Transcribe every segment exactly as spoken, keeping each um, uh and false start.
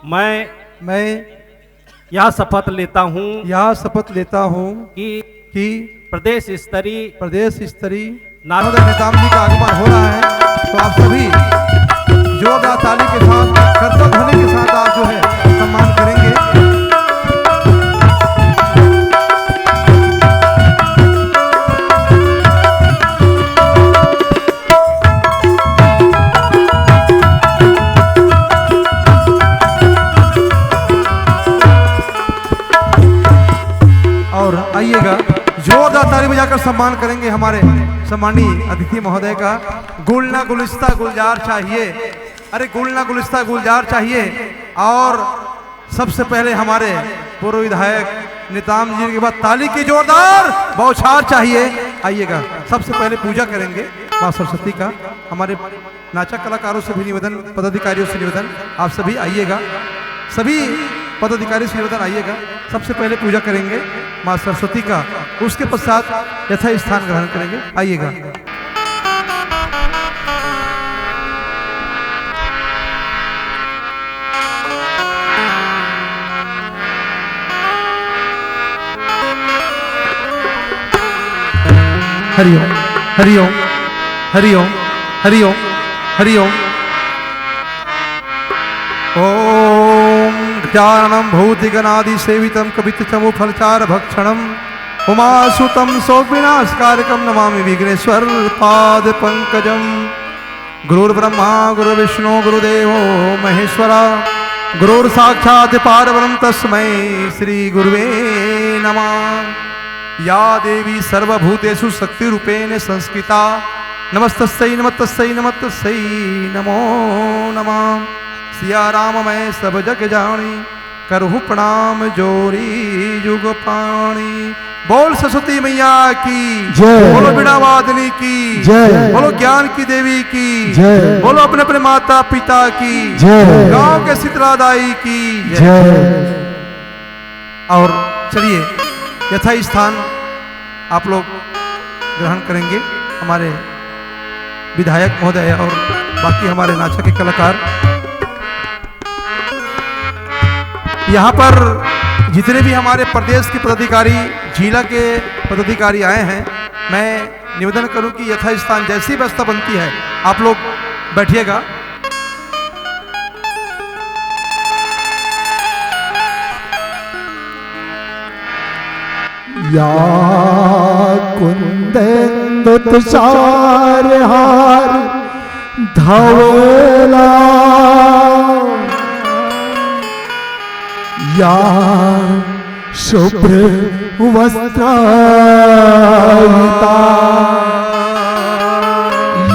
मैं मैं यह शपथ लेता हूँ यह शपथ लेता हूँ कि कि प्रदेश स्तरीय प्रदेश स्तरीय नाटक महोदय निताम जी का आगमन हो रहा है, तो आप सभी जोरदार ताली के साथ, करतल ध्वनि के साथ आप जो है सम्मान करेंगे। और आइएगा, जोरदार ताली बजाकर सम्मान करेंगे हमारे सम्माननीय अतिथि महोदय का। गुल ना गुलिस्ता गुलजार चाहिए, अरे गुल ना गुलिस्ता गुलजार चाहिए। और सबसे पहले हमारे पूर्व विधायक निताम जी के बाद ताली की जोरदार बौछार चाहिए। आइएगा, सबसे पहले पूजा करेंगे माँ सरस्वती का। हमारे नाचा कलाकारों से भी निवेदन, पदाधिकारियों से निवेदन, आप सभी आइएगा, सभी पदाधिकारियों से निवेदन, आइएगा। सबसे पहले पूजा करेंगे माँ सरस्वती का, उसके पश्चात यथा स्थान ग्रहण करेंगे। आइएगा। हरि ओम, हरि ओम, हरि ओम, हरि ओम, हरि ओम। ओम गजाननं भूतगणादिसेवितं कपित्थजम्बूफलचारुभक्षणं उमासुतं शोकविनाशकारकं नमामि विघ्नेश्वर पाद पंकजम। गुरुर्ब्रह्मा गुरुर्विष्णु गुरुदेवो महेश्वरा, गुरुर्साक्षात् परब्रह्म तस्मै श्री गुरुवे नमः। या देवी सर्वभूतेषु शक्तिरूपेण संस्थिता, नमस्तस्यै नमस्तस्यै नमस्तस्यै नमो नमः। सिया राम मैं सब जग जानी, करहूँ प्रणाम जोरी जुग पानी। बोल सरस्वती मैया की जय। बोलो बीणा वादनी की जय। बोलो ज्ञान की देवी की जय। बोलो अपने अपने माता पिता की जय। गांव के शीतला दाई की जय। जय। और चलिए, यथा स्थान आप लोग ग्रहण करेंगे, हमारे विधायक महोदय और बाकी हमारे नाचा के कलाकार। यहाँ पर जितने भी हमारे प्रदेश के पदाधिकारी, जिला के पदाधिकारी आए हैं, मैं निवेदन करूं कि यथा स्थान जैसी व्यवस्था बनती है, आप लोग बैठिएगा। या कुंदेंदु तुषार हार धवला, या शुभ्र वस्त्रायिता,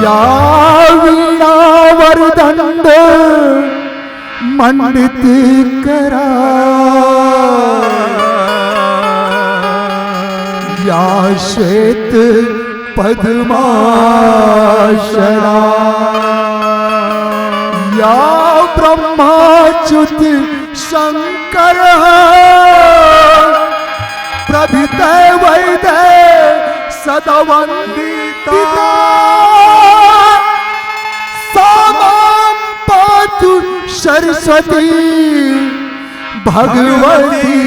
या वीणा वरदंड मंडित करा, या श्वेत पद्मासना, या ब्रह्माच्युत शंकर प्रभृत वैद्य सदा वंदिता। सा मां पातु सरस्वती भगवती।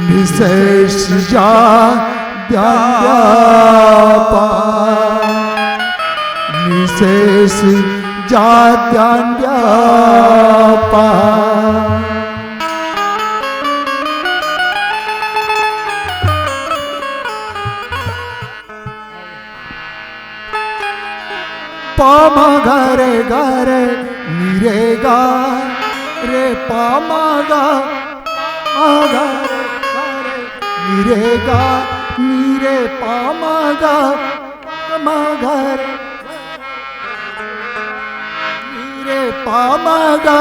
निशेष जाड्यापा, निशेष जाड्यापा। पामा गा रे गा रे नी रे गा रे पामा गा, पामा गा रे गा रे नी रे गा नी रे पामा गा, पामा गा रे रे पामा गा,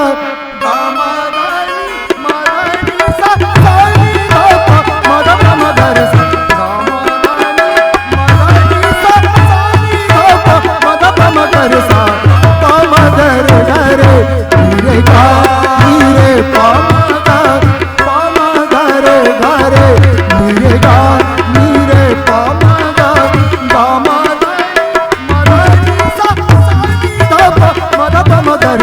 पामा गा नी, मा गा नी सा, सा नी धा पा, मा धा पा मा गा रे सा, गा मा गा नी, मा गा नी सा, सा नी धा पा, मा धा पा मा गा रे सा, पामा गा रे गा रे, नी रे गा, नी रे पामा गा, पामा गा रे गा रे, नी रे गा, नी रे पामा गा, गा मा गा रे, मा गा नी सा, सा नी धा पा, मा धा पा मा गा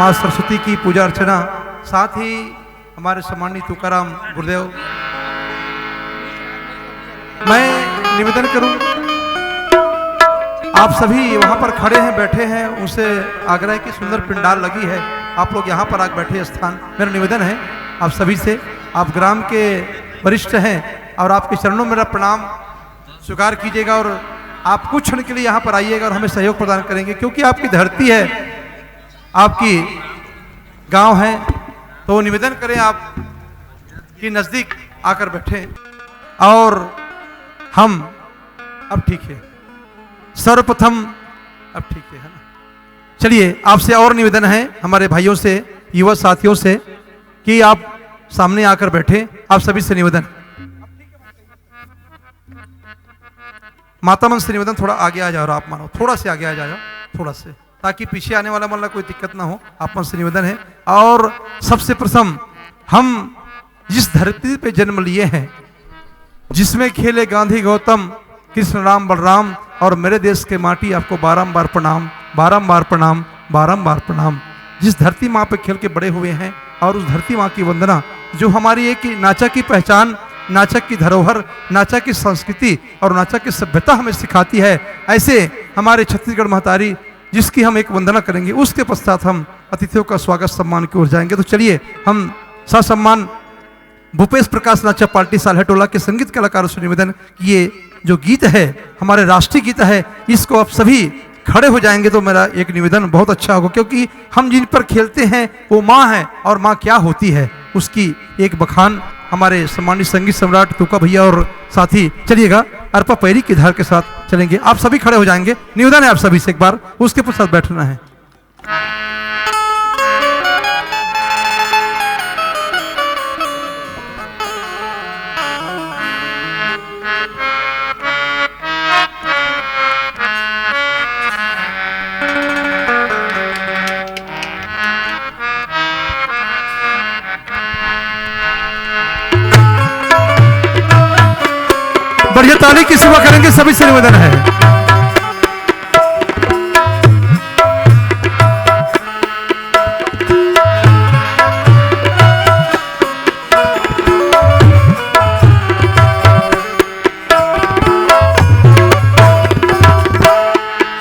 आज सरस्वती की पूजा अर्चना, साथ ही हमारे सम्मानित तुकाराम गुरुदेव, मैं निवेदन करूं, आप सभी वहां पर खड़े हैं, बैठे हैं, उनसे आग्रह है कि सुंदर पंडाल लगी है, आप लोग यहां पर आकर बैठे स्थान, मेरा निवेदन है आप सभी से, आप ग्राम के वरिष्ठ हैं और आपके चरणों में मेरा प्रणाम स्वीकार कीजिएगा और आप कुछ क्षण के लिए यहां पर आइएगा और हमें सहयोग प्रदान करेंगे, क्योंकि आपकी धरती है, आपकी गांव है, तो निवेदन करें आप कि नजदीक आकर बैठे। और हम, अब ठीक है, सर्वप्रथम, अब ठीक है, है ना? चलिए, आपसे और निवेदन है हमारे भाइयों से, युवा साथियों से, कि आप सामने आकर बैठे। आप सभी से निवेदन, माता मन से निवेदन, थोड़ा आगे आ जाओ, आप मानो, थोड़ा से आगे आ जाओ, थोड़ा से, ताकि पीछे आने वाला मन ला कोई दिक्कत ना हो। आप मन से निवेदन है। और सबसे प्रथम, हम जिस धरती पे जन्म लिए हैं, जिसमें खेले गांधी गौतम, कृष्ण राम बलराम, और मेरे देश के माटी, आपको बारंबार प्रणाम, बारंबार प्रणाम, बारंबार प्रणाम। जिस धरती माँ पे खेल के बड़े हुए हैं और उस धरती माँ की वंदना, जो हमारी एक नाचा की पहचान, नाचा की धरोहर, नाचा की संस्कृति और नाचा की सभ्यता हमें सिखाती है, ऐसे हमारे छत्तीसगढ़ महतारी, जिसकी हम एक वंदना करेंगे, उसके पश्चात हम अतिथियों का स्वागत सम्मान की ओर जाएंगे। तो चलिए, हम ससम्मान भूपेश प्रकाश नाचा पार्टी साल्हेटोला के संगीत कलाकारों से निवेदन कि ये जो गीत है, हमारे राष्ट्रीय गीत है, इसको आप सभी खड़े हो जाएंगे तो मेरा एक निवेदन बहुत अच्छा होगा, क्योंकि हम जिन पर खेलते हैं वो माँ है, और माँ क्या होती है उसकी एक बखान हमारे सम्मानित संगीत सम्राट तुका भैया और साथी। चलिएगा, अरपा पैरी की धार के साथ चलेंगे। आप सभी खड़े हो जाएंगे, निवेदन है आप सभी से, एक बार उसके पश्चात बैठना है। बढ़िया ताली की सेवा करेंगे, सभी से निवेदन है।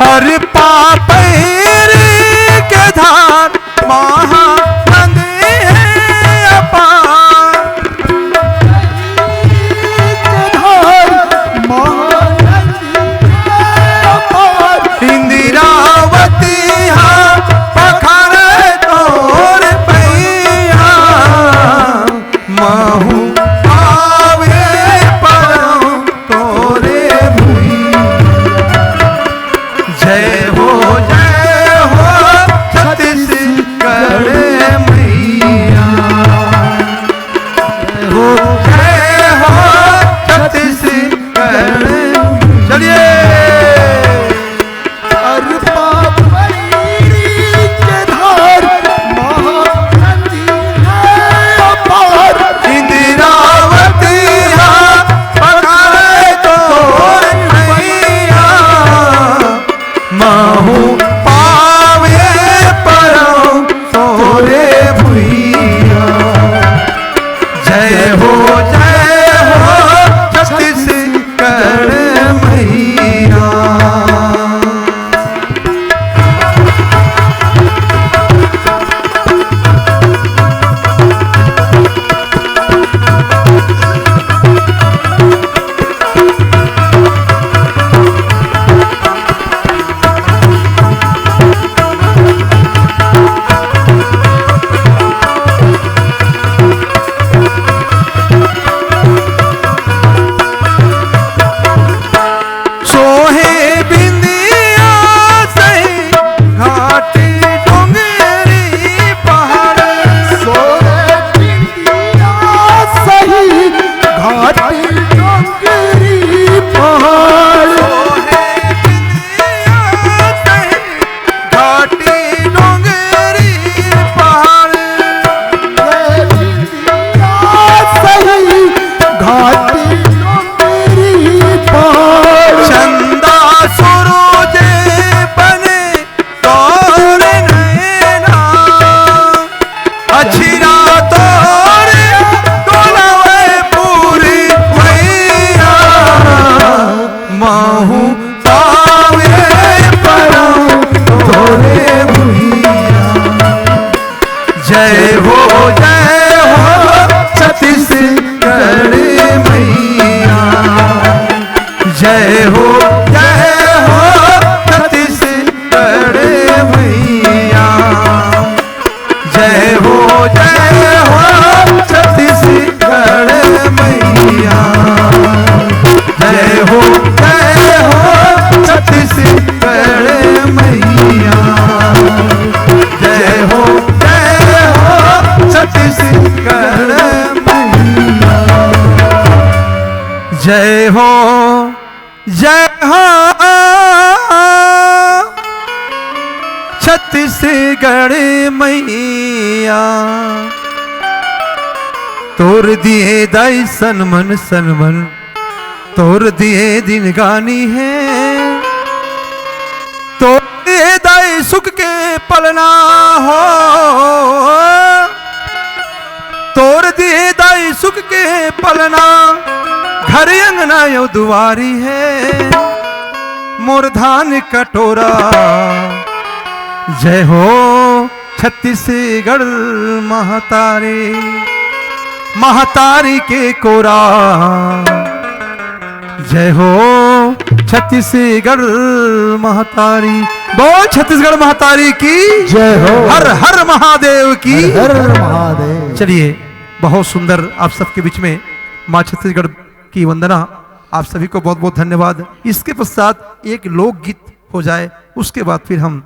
अरे पापैर के धार महानदी है अपार। के धार महानदी है जय हो, जय हो छत्तीसगढ़ मैया। जय हो, जय हो छत्तीसगढ़ मैया। जय हो, जय हो छत्तीसगढ़ मैया। जय हो, जय हो छत्तीसगढ़ मैया। जय हो, जय हो छत्तीसगढ़ मैया। तोर दिए दाई सनमन सनमन, तोर दिए दिन गानी है। तोर दिए दाई सुख के पलना हो, तोर दिए दाई सुख के पलना, घर अंगना यो दुआरी है, मोर धान कटोरा। जय हो छत्तीसगढ़ महतारी, महतारी के कोरा। जय हो छत्तीसगढ़ महतारी। बोल छत्तीसगढ़ महतारी की। जय हो। हर हर महादेव की। हर हर महादेव। चलिए, बहुत सुंदर आप सबके बीच में माँ छत्तीसगढ़ की वंदना। आप सभी को बहुत बहुत धन्यवाद। इसके पश्चात एक लोकगीत हो जाए, उसके बाद फिर हम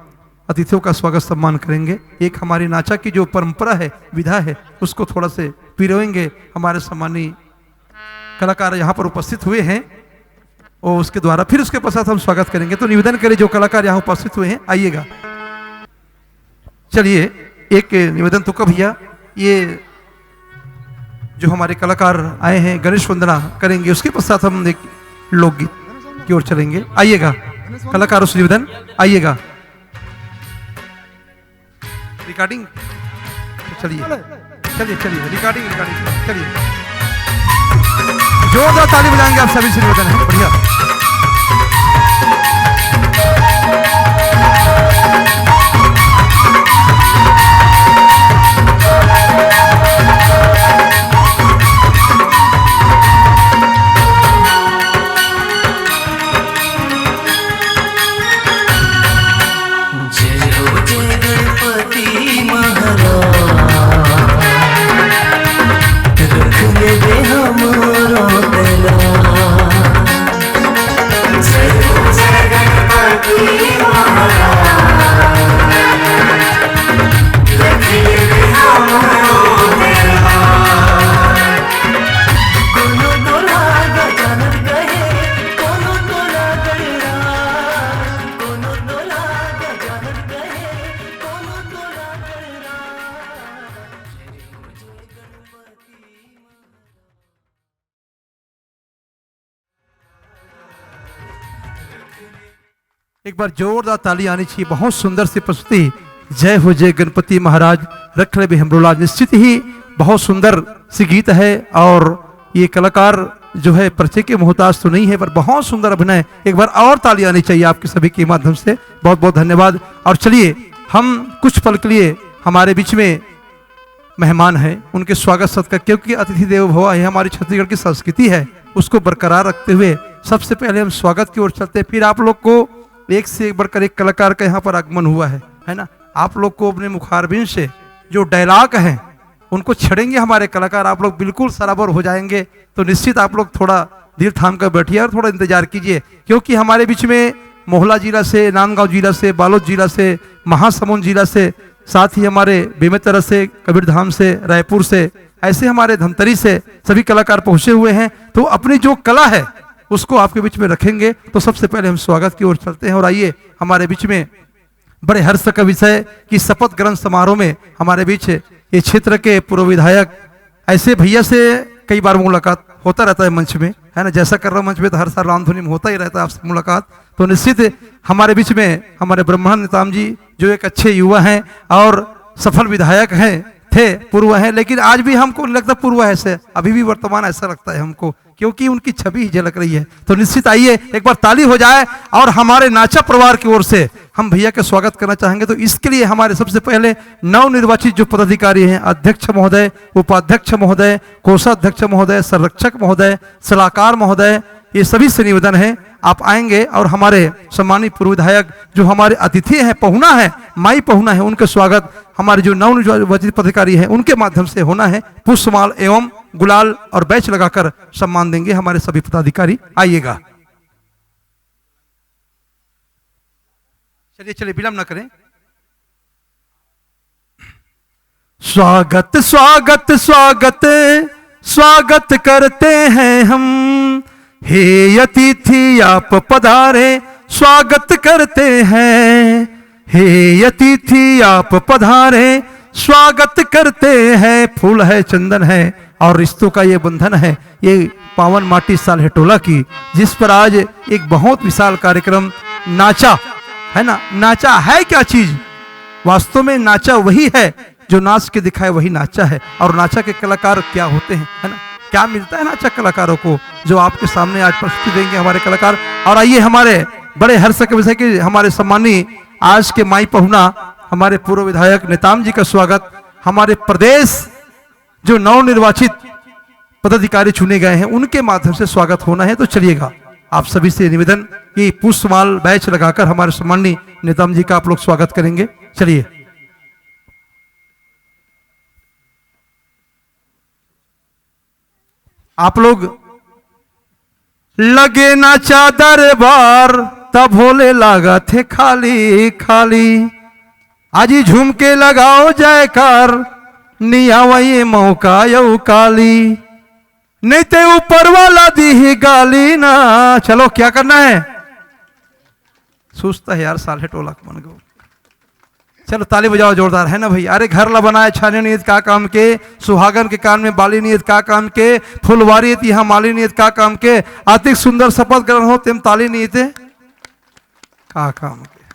अतिथियों का स्वागत सम्मान करेंगे। एक हमारी नाचा की जो परंपरा है, विधा है, उसको थोड़ा से पिरोएंगे। हमारे सम्मानी कलाकार यहाँ पर उपस्थित हुए हैं और उसके द्वारा फिर उसके पश्चात हम स्वागत करेंगे। तो निवेदन करें, जो कलाकार यहाँ उपस्थित हुए हैं, आइएगा। चलिए, एक निवेदन तो का भैया, ये जो हमारे कलाकार आए हैं, गणेश वंदना करेंगे, उसके पश्चात हम एक लोकगीत की ओर चलेंगे। आइएगा, कलाकारों से निवेदन, आइएगा। रिकॉर्डिंग, चलिए, चलिए, चलिए, रिकॉर्डिंग, रिकॉर्डिंग, चलिए। जोरदार ताली बजाएंगे आप सभी से निवेदन है। बढ़िया। जय हो जय गणपति महाराज, रख लेबे हमरो तेला। जय हो जय गणपति महाराज, रख लेबे हमरो तेला। कोनो तोला गजानन कहे, कोनो तोला गणराज, कोनो तोला गजानन कहे, कोनो तोला गणराज। एक बार जोरदार ताली आनी चाहिए। बहुत सुंदर सी प्रस्तुति। जय हो जय गणपति महाराज, रख लेबे हमरो लाज। निश्चित ही बहुत सुंदर सी गीत है और ये कलाकार जो है परिचय के मोहताज तो नहीं है, पर बहुत सुंदर अभिनय। एक बार और ताली आनी चाहिए आपके सभी के माध्यम से। बहुत बहुत धन्यवाद। और चलिए, हम कुछ पल के लिए हमारे बीच में मेहमान हैं, उनके स्वागत सत्कार, क्योंकि अतिथि देवो भव, ये हमारी छत्तीसगढ़ की संस्कृति है, उसको बरकरार रखते हुए सबसे पहले हम स्वागत की ओर चलते हैं। फिर आप लोग को एक से एक बढ़कर एक कलाकार का यहाँ पर आगमन हुआ है, है ना। आप लोग को अपने मुखारबिंद से जो डायलॉग हैं, उनको छेड़ेंगे हमारे कलाकार, आप लोग बिल्कुल सराबोर हो जाएंगे। तो निश्चित आप लोग थोड़ा दिल थाम कर बैठिए और थोड़ा इंतजार कीजिए, क्योंकि हमारे बीच में मोहला जिला से, नांदगांव जिला से, बालोद जिला से, महासमुंद जिला से, साथ ही हमारे बेमेतरा से, कबीरधाम से, रायपुर से, ऐसे हमारे धमतरी से सभी कलाकार पहुंचे हुए हैं। तो अपनी जो कला है, उसको आपके बीच में रखेंगे। तो सबसे पहले हम स्वागत की ओर चलते हैं और आइए, हमारे बीच में बड़े हर्ष का विषय कि शपथ ग्रहण समारोह में हमारे बीच ये क्षेत्र के पूर्व विधायक, ऐसे भैया से कई बार मुलाकात होता रहता है मंच में, है ना। जैसा कर रहा हूँ मंच में, तो हर साल रामधुनी में होता ही रहता है आपसे मुलाकात। तो निश्चित हमारे बीच में हमारे ब्रह्मानंद नेताम जी, जो एक अच्छे युवा हैं और सफल विधायक हैं, थे, पूर्व हैं, लेकिन आज भी हमको नहीं लगता पूर्व है ऐसे, अभी भी वर्तमान ऐसा लगता है हमको, क्योंकि उनकी छवि ही झलक रही है। तो निश्चित आइए, एक बार ताली हो जाए और हमारे नाचा परिवार की ओर से हम भैया का स्वागत करना चाहेंगे। तो इसके लिए हमारे सबसे पहले नवनिर्वाचित जो पदाधिकारी हैं, अध्यक्ष महोदय, उपाध्यक्ष महोदय, कोषाध्यक्ष महोदय, संरक्षक महोदय, सलाहकार महोदय, ये सभी से निवेदन है, आप आएंगे और हमारे सम्मानित पूर्व विधायक, जो हमारे अतिथि हैं, पहुना है, माई पहुना है, उनके स्वागत हमारे जो नवनिर्वाचित पदाधिकारी हैं, उनके माध्यम से होना है। पुष्पमाल एवं गुलाल और बैच लगाकर सम्मान देंगे हमारे सभी पदाधिकारी। आइएगा। चलिए, चलिए, विलंब न करें। स्वागत, स्वागत, स्वागत, स्वागत करते हैं हम। हे अतिथि, आप पधारे, स्वागत करते हैं। हे अतिथि, आप पधारे, स्वागत करते हैं। फूल है, चंदन है और रिश्तों का ये बंधन है, ये पावन माटी साल्हेटोला की, जिस पर आज एक बहुत विशाल कार्यक्रम नाचा, है ना? नाचा है क्या चीज? वास्तव में नाचा वही है जो नाच के दिखाए, वही नाचा है। और नाचा के कलाकार क्या होते हैं, है ना? क्या मिलता है नाचा कलाकारों को, जो आपके सामने आज प्रस्तुति देंगे हमारे कलाकार। और आइए, हमारे बड़े हर्ष का विषय कि हमारे सम्मानी आज के माई पहुना, हमारे पूर्व विधायक नेताम जी का स्वागत हमारे प्रदेश जो नवनिर्वाचित पदाधिकारी चुने गए हैं, उनके माध्यम से स्वागत होना है। तो चलिएगा, आप सभी से निवेदन कि पुष्पमाल बैच लगाकर हमारे सम्माननीय नेताम जी का आप लोग स्वागत करेंगे। चलिए, आप लोग लगे ना चादर बार, तब भोले लागत हे खाली खाली। आज ही झूम के लगाओ जयकार, नी आवे ये मौका यौ काली। नहीं ते ऊपर वाला दी ही गाली ना। चलो, क्या करना है? सुस्त है यार, साल्हेटोला के मन को। चलो, ताली बजाओ जोरदार, है ना भाई? अरे, घर ला बनाए छाने नहीं का काम के, सुहागन के कान में बाली नहीं का काम के, फुलवारी तिहा माली नहीं का काम के, अतिक सुंदर शपथ ग्रहण हो, तेम ताली नहीं थे का काम के।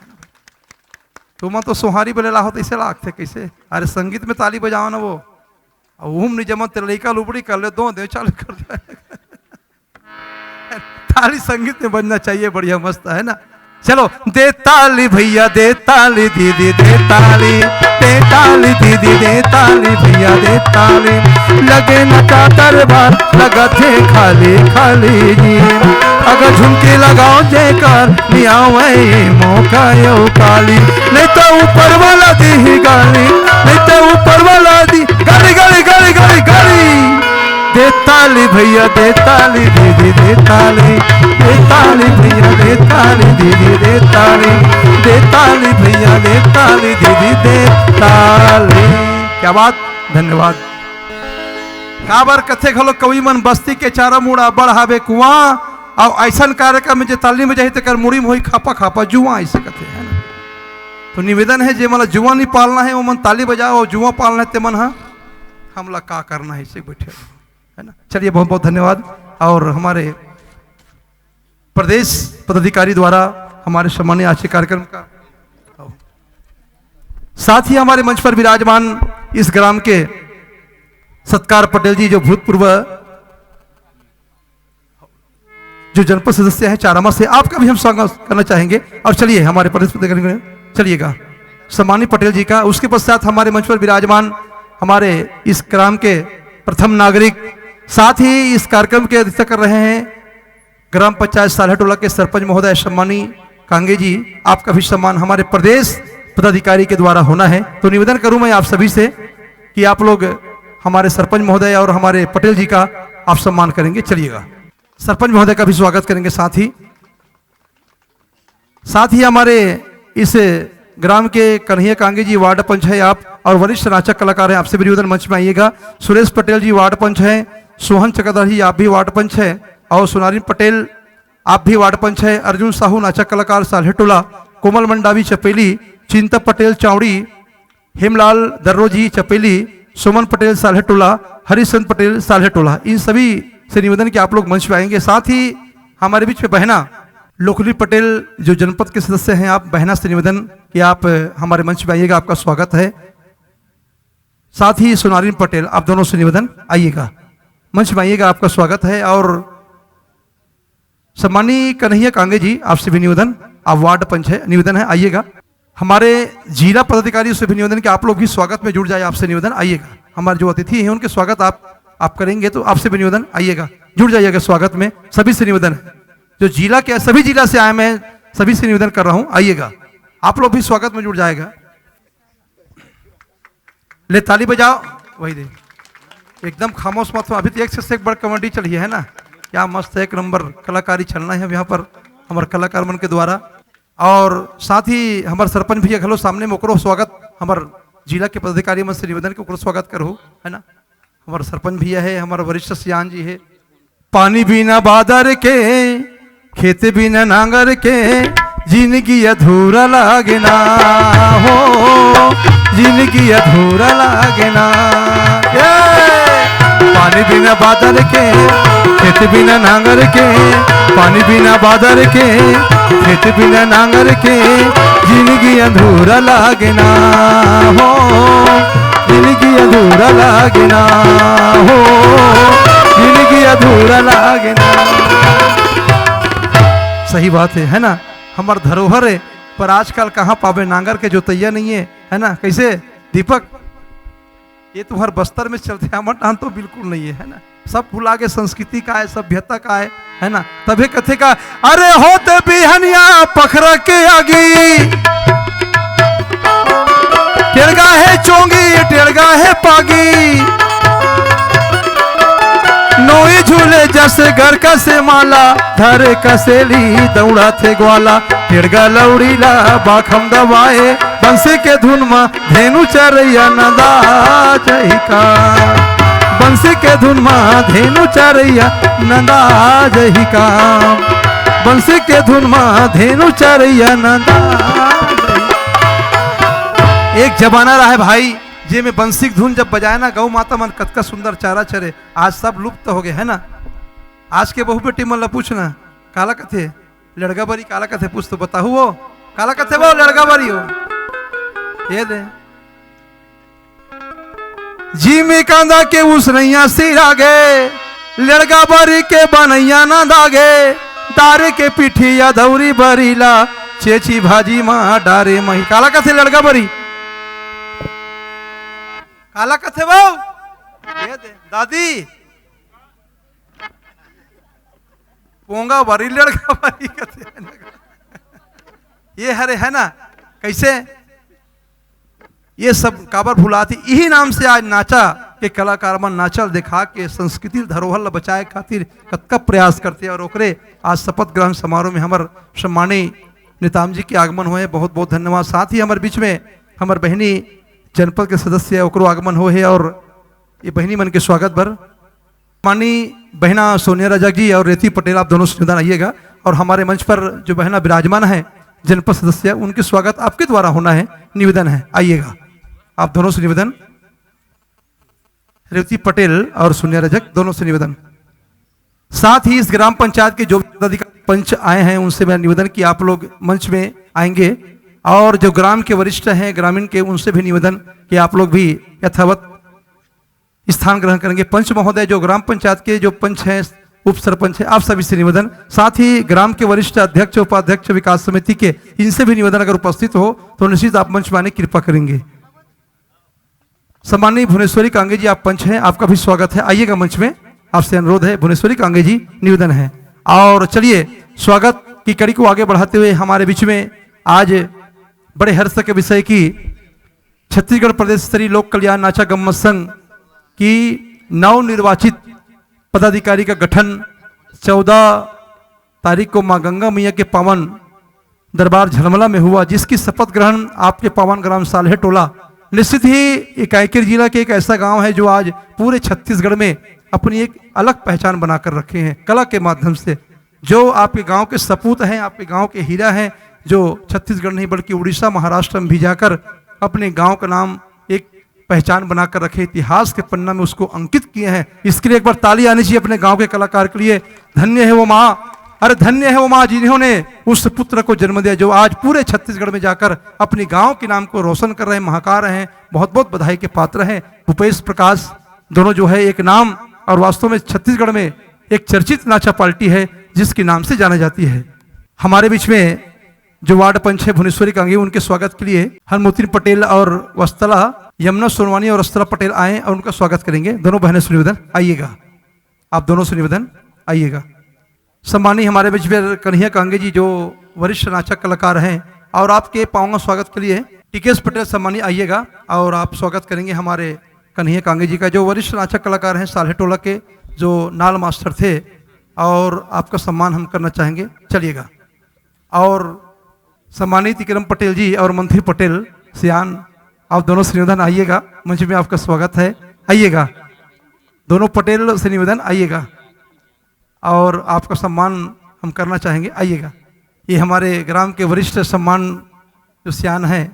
तुम तो सोहारी बोले लाहो, तो इसे लागते कैसे? अरे, संगीत में ताली बजाओ ना वो। अब उहम नहीं जमा, तेरे लइका लुबड़ी कर ले, दो दे, चालू कर दे। ताली संगीत में बजना चाहिए, बढ़िया मस्त है ना। चलो, दे ताली भैया, दे ताली दीदी, दे ताली, दे ताली दीदी, दे ताली भैया, दे ताली। लगे न का दरबार, लगा थे खाली खाली जी। अगर झुमके लगाओ जयकार, नी आवे मौका यौ काली। नहीं तो ऊपर वाला दी ही गाली, नहीं तो ऊपर वाला दी गाली, गाली, गाली, गाली, गाली। दे ताली भैया, दे ताली दीदी, दे ताली, दे ताली भैया, दे ताली दीदी, दे ताली, दे ताली भैया, दे ताली दीदी, दे ताली। क्या बात, धन्यवाद। काबर कथे घलो कवि मन, बस्ती के चारों मुड़ा बड़ हावे कुआं, अउ अइसन कार्यक्रम में जे ताली में जाही तेकर मुड़ी में होई खापा खापा जुआं, अइसे कथे, है ना? तो निवेदन है, जे मन ला जुआं नहीं पालना है, वो मन ताली बजाओ, अउ जुआं पालना है, ते मन हा हमला का करना है, इसे बैठे रहो, है ना? चलिए, बहुत बहुत धन्यवाद। और हमारे प्रदेश पदाधिकारी द्वारा हमारे सम्मानीय आज के कार्यक्रम का, साथ ही हमारे मंच पर विराजमान इस ग्राम के सत्कार पटेल जी, जो भूतपूर्व जो जनपद सदस्य है चारामा से, आपका भी हम स्वागत करना चाहेंगे। और चलिए, हमारे प्रदेश पदाधिकारी, चलिएगा, सम्मानित पटेल जी का। उसके पश्चात हमारे मंच पर विराजमान हमारे इस ग्राम के प्रथम नागरिक, साथ ही इस कार्यक्रम की अध्यक्षता कर रहे हैं ग्राम पंचायत साल्हेटोला के सरपंच महोदय सम्मानी कांगे जी, आपका भी सम्मान हमारे प्रदेश पदाधिकारी के द्वारा होना है। तो निवेदन करूं मैं आप सभी से कि आप लोग हमारे सरपंच महोदय और हमारे पटेल जी का आप सम्मान करेंगे। चलिएगा, सरपंच महोदय का भी स्वागत करेंगे। साथ ही, साथ ही हमारे इस ग्राम के कन्हैया कांगे जी वार्ड पंच है आप, और वरिष्ठ नाचक कलाकार हैं, आपसे भी निवेदन, मंच में आइएगा। सुरेश पटेल जी वार्ड पंच हैं, सोहन चक्रधर जी आप भी वार्ड पंच हैं, और सोनारिन पटेल आप भी वार्ड पंच हैं, अर्जुन साहू नाचक कलाकार साल्हेटोला, कोमल मंडावी चपेली, चिंता पटेल चावड़ी, हेमलाल दर्रो जी चपेली, सुमन पटेल साल्हेटोला, हरिश्चंद पटेल साल्हेटोला, इन सभी से निवेदन कि आप लोग मंच पे आएंगे। साथ ही हमारे बीच में बहना लोकली पटेल जो जनपद के सदस्य हैं, आप बहना से निवेदन कि आप हमारे मंच पे आइएगा, आपका स्वागत है। साथ ही सोनारिन पटेल, आप दोनों से निवेदन, आइएगा, मंच में आइएगा, आपका स्वागत है। और सम्मानी कन्हैया कांगे जी, आपसे भी निवेदन, आप वार्ड पंच है, निवेदन है, आइएगा। हमारे जिला पदाधिकारी से भी निवेदन कि आप लोग भी स्वागत में जुड़ जाए, आपसे निवेदन, आइएगा। हमारे जो अतिथि हैं उनके स्वागत आप आप करेंगे, तो आपसे भी निवेदन, आइएगा। जुड़ जाइएगा स्वागत में। सभी से निवेदन है, जो जिला के, सभी जिला से आए, मैं सभी से निवेदन कर रहा हूँ, आइएगा, आप लोग भी स्वागत में जुड़ जाएगा। ले, ताली बजाओ। वही दे, एकदम खामोश मत हो, अभी तो एक से एक बड़ कॉमेडी चली है ना, क्या मस्त है, एक नंबर कलाकारी चलना है यहाँ पर हमारे कलाकार मन के द्वारा। और साथ ही हमारे सरपंच भैया घलो सामने में, ओकरो स्वागत, हमारे जिला के पदाधिकारी मन से निवेदन के ओकरो स्वागत करो, है ना। हमारे सरपंच भैया है, हमारे वरिष्ठ सियान जी है। पानी बिना बादर के, खेत बिना नांगर के, जिंदगी अधूरा लागे ना हो, जिंदगी अधूरा लागे ना। ये पानी बिना बादर के, खेत बिना नांगर के, पानी बिना बादर के, खेत बिना नांगर के, जिंदगी अधूरा लागे ना हो, जिंदगी अधूरा लागे ना हो, जिंदगी अधूरा लागे ना। सही बात है, है ना, हमार धरोहर है, पर आजकल कहाँ पाबे, नांगर के जोतैया नहीं है, है ना। कैसे दीपक, ये तुम्हार बस्तर में चलते, हमर टान तो बिल्कुल नहीं है, है ना। सब भुला के संस्कृति का है, सभ्यता का है, है ना। तभे कथे का, अरे होत बिहनिया पखरा के आगी, टेड़गा है चोंगी, टेड़गा है पागी, नोई झूले जस घर का से माला, धरे कसेली दौड़ा थे ग्वाला, टेड़गा लौड़ी ला बाखम दबाए, बंसी के धुन मा धेनु चरैया नंदा जही का, बंसी के धुन मा धेनु चरैया नंदा जही का, बंसी के धुन मा धेनु चरैया नंदा। एक जमाना रहा है भाई, जे में बंसी के धुन जब बजाए ना, गौ माता मन कतका सुंदर चारा चरे, आज सब लुप्त हो गए, है ना। आज के बहू बेटी मन ला पूछना, काला कथे लड़का बरी, काला कथे पूछ तो बताहू हो, काला कथे वो लड़का बरी हो। ये दे जी में कांदा के उसनैया सिरा गे, लड़का बरी के बनैया ना दागे, तारे के पिठिया दौरी बरी ला, चेची भाजी मा डारे मही। काला कथे लड़का बरी, काला कथे बाऊ, ये दे दादी, पोंगा बरी लड़का बरी कथे, ये हरे है ना। कैसे ये सब काबर भुलाती, यही नाम से आज नाचा के कलाकार मन नाचल देखा के संस्कृति धरोहर ल बचाए खातिर कतका प्रयास करते और ओकरे आज शपथ ग्रहण समारोह में हमर सम्मानी नेताम जी के आगमन होए, बहुत बहुत धन्यवाद। साथ ही हमर बीच में हमर बहिनी जनपद के सदस्य ओकरो आगमन होए हे और ये बहिनी मन के स्वागत बर माननीय बहना सोनिया राजा जी और रेवती पटेल, आप दोनों से निवेदन आइएगा। और हमारे मंच पर जो बहना विराजमान है, जनपद सदस्य, उनके स्वागत आपके द्वारा होना है, निवेदन है, आइएगा आप दोनों से निवेदन। रेवती पटेल और सोनिया रजक दोनों से निवेदन। साथ ही इस ग्राम पंचायत के जो भी पदाधिकारी पंच आए हैं, उनसे मेरा निवेदन कि आप लोग मंच में आएंगे और जो ग्राम के वरिष्ठ हैं ग्रामीण के, उनसे भी निवेदन कि आप लोग भी यथावत स्थान ग्रहण करेंगे। पंच महोदय, जो ग्राम पंचायत के जो पंच हैं, उप सरपंच हैं, आप सभी से निवेदन, साथ ही ग्राम के वरिष्ठ अध्यक्ष, उपाध्यक्ष, विकास समिति के, इनसे भी निवेदन, अगर उपस्थित हो तो निश्चित आप मंच में आने की कृपा करेंगे। सम्माननीय भुवनेश्वरी कांगे जी, आप पंच हैं, आपका भी स्वागत है, आइएगा मंच में, आपसे अनुरोध है भुवनेश्वरी कांगे जी, निवेदन है। और चलिए, स्वागत की कड़ी को आगे बढ़ाते हुए हमारे बीच में आज बड़े हर्ष के विषय की छत्तीसगढ़ प्रदेश स्तरीय लोक कल्याण नाचा गम्मत संघ की नवनिर्वाचित पदाधिकारी का गठन चौदह तारीख को माँ गंगा मैया के पावन दरबार झलमला में हुआ, जिसकी शपथ ग्रहण आपके पावन ग्राम साल्हे टोला। निश्चित ही ये कांकेर जिला के एक ऐसा गांव है जो आज पूरे छत्तीसगढ़ में अपनी एक अलग पहचान बनाकर रखे हैं कला के माध्यम से। जो आपके गांव के सपूत हैं, आपके गांव के हीरा हैं, जो छत्तीसगढ़ नहीं बल्कि उड़ीसा, महाराष्ट्र में भी जाकर अपने गांव का नाम एक पहचान बनाकर रखे, इतिहास के पन्ना में उसको अंकित किए हैं। इसके लिए एक बार ताली आनी चाहिए अपने गांव के कलाकार के लिए। धन्य है वो माँ, अरे धन्य है वो माँ जिन्होंने उस पुत्र को जन्म दिया जो आज पूरे छत्तीसगढ़ में जाकर अपने गांव के नाम को रोशन कर रहे हैं, महका रहे हैं। बहुत बहुत बधाई के पात्र हैं भूपेश प्रकाश, दोनों जो है एक नाम और वास्तव में छत्तीसगढ़ में एक चर्चित नाचा पार्टी है जिसके नाम से जाना जाती है। हमारे बीच में जो वार्ड पंच है भुवनेश्वरी कांगे, उनके स्वागत के लिए हरमोतिन पटेल और वस्तला, यमुना सोनवानी और वस्तला पटेल आए और उनका स्वागत करेंगे। दोनों बहनों से निवेदन, आइएगा, आप दोनों से निवेदन। आइएगा। सम्मानी हमारे बीच में कन्हैया कांगे जी, जो वरिष्ठ नाचक कलाकार हैं, और आपके पावन स्वागत के लिए टीकेश पटेल सम्मानी आइएगा और आप स्वागत करेंगे हमारे कन्हैया कांगे जी का, जो वरिष्ठ नाचक कलाकार हैं साल्हे टोला के, जो नाल मास्टर थे, और आपका सम्मान हम करना चाहेंगे। चलिएगा। और सम्मानित इकरम पटेल जी और मंत्री पटेल सियान, आप दोनों से निवेदन आइएगा, मंच में आपका स्वागत है, आइएगा। दोनों पटेल से निवेदन आइएगा और आपका सम्मान हम करना चाहेंगे, आइएगा। ये हमारे ग्राम के वरिष्ठ सम्मान जो सियान हैं,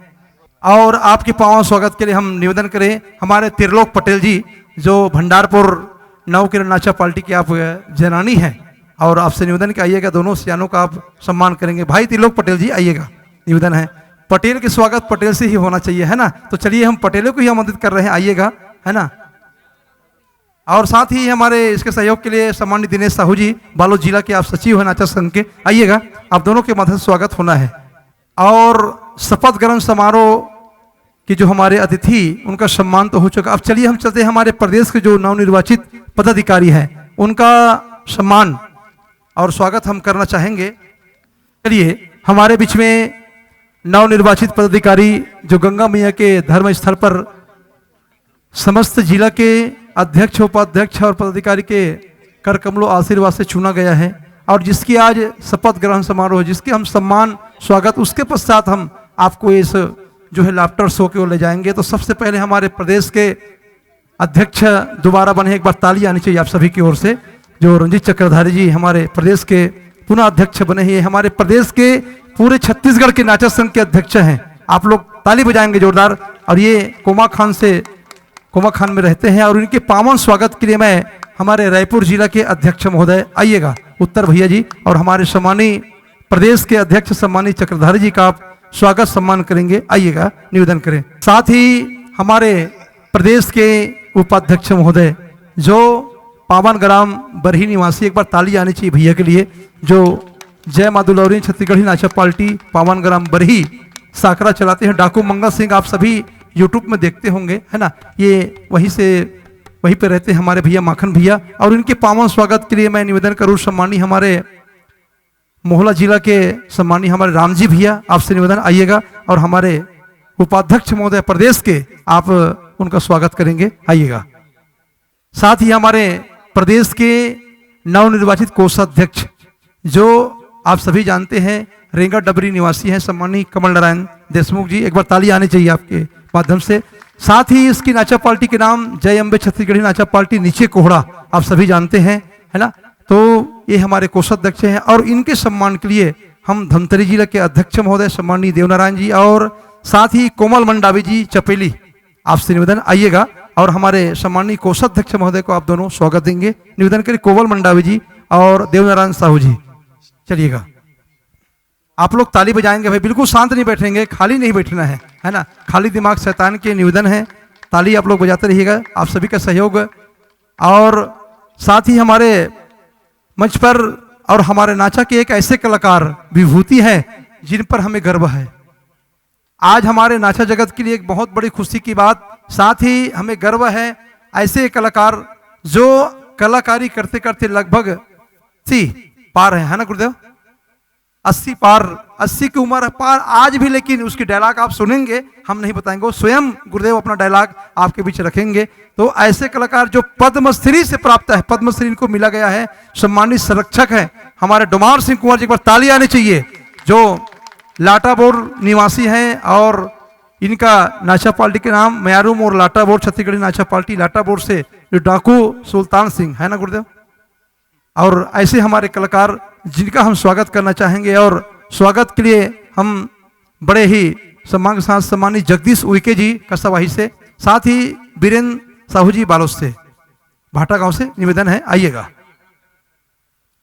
और आपके पावन स्वागत के लिए हम निवेदन करें हमारे त्रिलोक पटेल जी, जो भंडारपुर नव किरण नाचा पार्टी के आप जनानी हैं, और आपसे निवेदन कि आइएगा, दोनों सियानों का आप सम्मान करेंगे। भाई त्रिलोक पटेल जी आइएगा, निवेदन है। पटेल के स्वागत पटेल से ही होना चाहिए, है ना? तो चलिए हम पटेलों को ही आमंत्रित कर रहे हैं, आइएगा, है ना? और साथ ही हमारे इसके सहयोग के लिए सम्मानित दिनेश साहू जी, बालोद जिला के आप सचिव हैं नाचा संघ के, आइएगा, आप दोनों के माध्यम से स्वागत होना है। और शपथ ग्रहण समारोह के जो हमारे अतिथि, उनका सम्मान तो हो चुका। अब चलिए हम चलते हैं हमारे प्रदेश के जो नवनिर्वाचित पदाधिकारी हैं, उनका सम्मान और स्वागत हम करना चाहेंगे। चलिए, हमारे बीच में नवनिर्वाचित पदाधिकारी जो गंगा मैया के धर्म स्थल पर समस्त जिला के अध्यक्ष, उपाध्यक्ष और पदाधिकारी के कर कमलों आशीर्वाद से चुना गया है और जिसकी आज शपथ ग्रहण समारोह है, जिसके हम सम्मान स्वागत, उसके पश्चात हम आपको इस जो है लाफ्टर शो की ओर ले जाएंगे। तो सबसे पहले हमारे प्रदेश के अध्यक्ष दोबारा बने, एक बार ताली आनी चाहिए आप सभी की ओर से, जो रंजीत चक्रधारी जी हमारे प्रदेश के पुनः अध्यक्ष बने हैं। ये हमारे प्रदेश के, पूरे छत्तीसगढ़ के नाचा संघ के अध्यक्ष हैं। आप लोग ताली बजाएंगे जोरदार। और ये कोमा खान से, कोमा खान में रहते हैं और इनके पावन स्वागत के लिए मैं हमारे रायपुर जिला के अध्यक्ष महोदय, आइएगा उत्तर भैया जी, और हमारे सम्मानी प्रदेश के अध्यक्ष सम्मानी चक्रधारी जी का आप स्वागत सम्मान करेंगे, आइएगा, निवेदन करें। साथ ही हमारे प्रदेश के उपाध्यक्ष महोदय जो पावन ग्राम बरही निवासी, एक बार ताली आनी चाहिए भैया के लिए, जो जय माँ दुलौरी छत्तीसगढ़ी नाचा पार्टी पावन ग्राम बरही साकरा चलाते हैं, डाकू मंगल सिंह, आप सभी YouTube में देखते होंगे, है ना? ये वहीं से, वहीं पे रहते हैं हमारे भैया माखन भैया, और इनके पावन स्वागत के लिए मैं निवेदन करूँ, सम्मानी हमारे मोहला जिला के सम्मानी हमारे रामजी भैया, आपसे निवेदन आइएगा और हमारे उपाध्यक्ष महोदय प्रदेश के, आप उनका स्वागत करेंगे, आइएगा। साथ ही हमारे प्रदेश के नवनिर्वाचित कोषाध्यक्ष जो आप सभी जानते हैं रेंगा डबरी निवासी हैं सम्मानी कमल नारायण देशमुख जी, एक बार ताली आनी चाहिए आपके माध्यम से। साथ ही इसकी नाचा पार्टी के नाम जय अम्बे छत्तीसगढ़ी नाचा पार्टी नीचे कोहड़ा, आप सभी जानते हैं, है ना? तो ये हमारे कोषाध्यक्ष हैं और इनके सम्मान के लिए हम धमतरी जिला के अध्यक्ष महोदय सम्मानी देवनारायण जी और साथ ही कोमल मंडावी जी चपेली, आपसे निवेदन आइएगा और हमारे सम्मानी कोषाध्यक्ष महोदय को आप दोनों स्वागत देंगे। निवेदन करें कोमल मंडावी जी और देवनारायण साहू जी, चलिएगा। आप लोग ताली बजाएंगे भाई, बिल्कुल शांत नहीं बैठेंगे, खाली नहीं बैठना है, है ना? खाली दिमाग शैतान के निवेदन है। ताली आप लोग बजाते रहिएगा, आप सभी का सहयोग। और साथ ही हमारे मंच पर और हमारे नाचा के एक ऐसे कलाकार विभूति हैं जिन पर हमें गर्व है। आज हमारे नाचा जगत के लिए एक बहुत बड़ी खुशी की बात, साथ ही हमें गर्व है ऐसे कलाकार जो कलाकारी करते करते लगभग अस्सी पार है, है ना गुरुदेव? अस्सी पार, अस्सी की उम्र है पार आज भी, लेकिन उसकी डायलॉग आप सुनेंगे, हम नहीं बताएंगे, वो स्वयं गुरुदेव अपना डायलॉग आपके बीच रखेंगे। तो ऐसे कलाकार जो पद्मश्री से प्राप्त है, पद्मश्री इनको मिला गया है, सम्मानित संरक्षक है हमारे डोमार सिंह कुंवर जी, एक बार ताली आनी चाहिए, जो लाटाबोर निवासी हैं और इनका नाचा पार्टी के नाम मयारू मोर लाटाबोर, छत्तीसगढ़ी नाचा पार्टी लाटाबोर से जो डाकू सुल्तान सिंह है ना गुरुदेव, और ऐसे हमारे कलाकार जिनका हम स्वागत करना चाहेंगे और स्वागत के लिए हम बड़े ही सम्मान के साथ सम्मानित जगदीश उइके जी कसावाही से, साथ ही बीरेन साहू जी बालोद से, भाटा गांव से निवेदन है, आइएगा।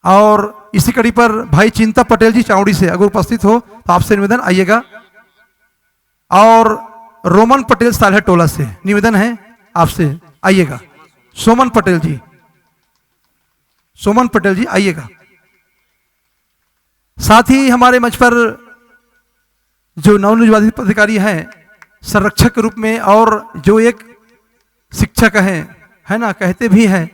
और इसी कड़ी पर भाई चिंता पटेल जी चावड़ी से अगर उपस्थित हो तो आपसे निवेदन, आइएगा। और रोमन पटेल साल्हे टोला से निवेदन है आपसे, आइएगा। सोमन पटेल जी, सोमन पटेल जी आइएगा। साथ ही हमारे मंच पर जो नवनिर्वाचित पदाधिकारी हैं संरक्षक के रूप में और जो एक शिक्षक हैं, है ना, कहते भी हैं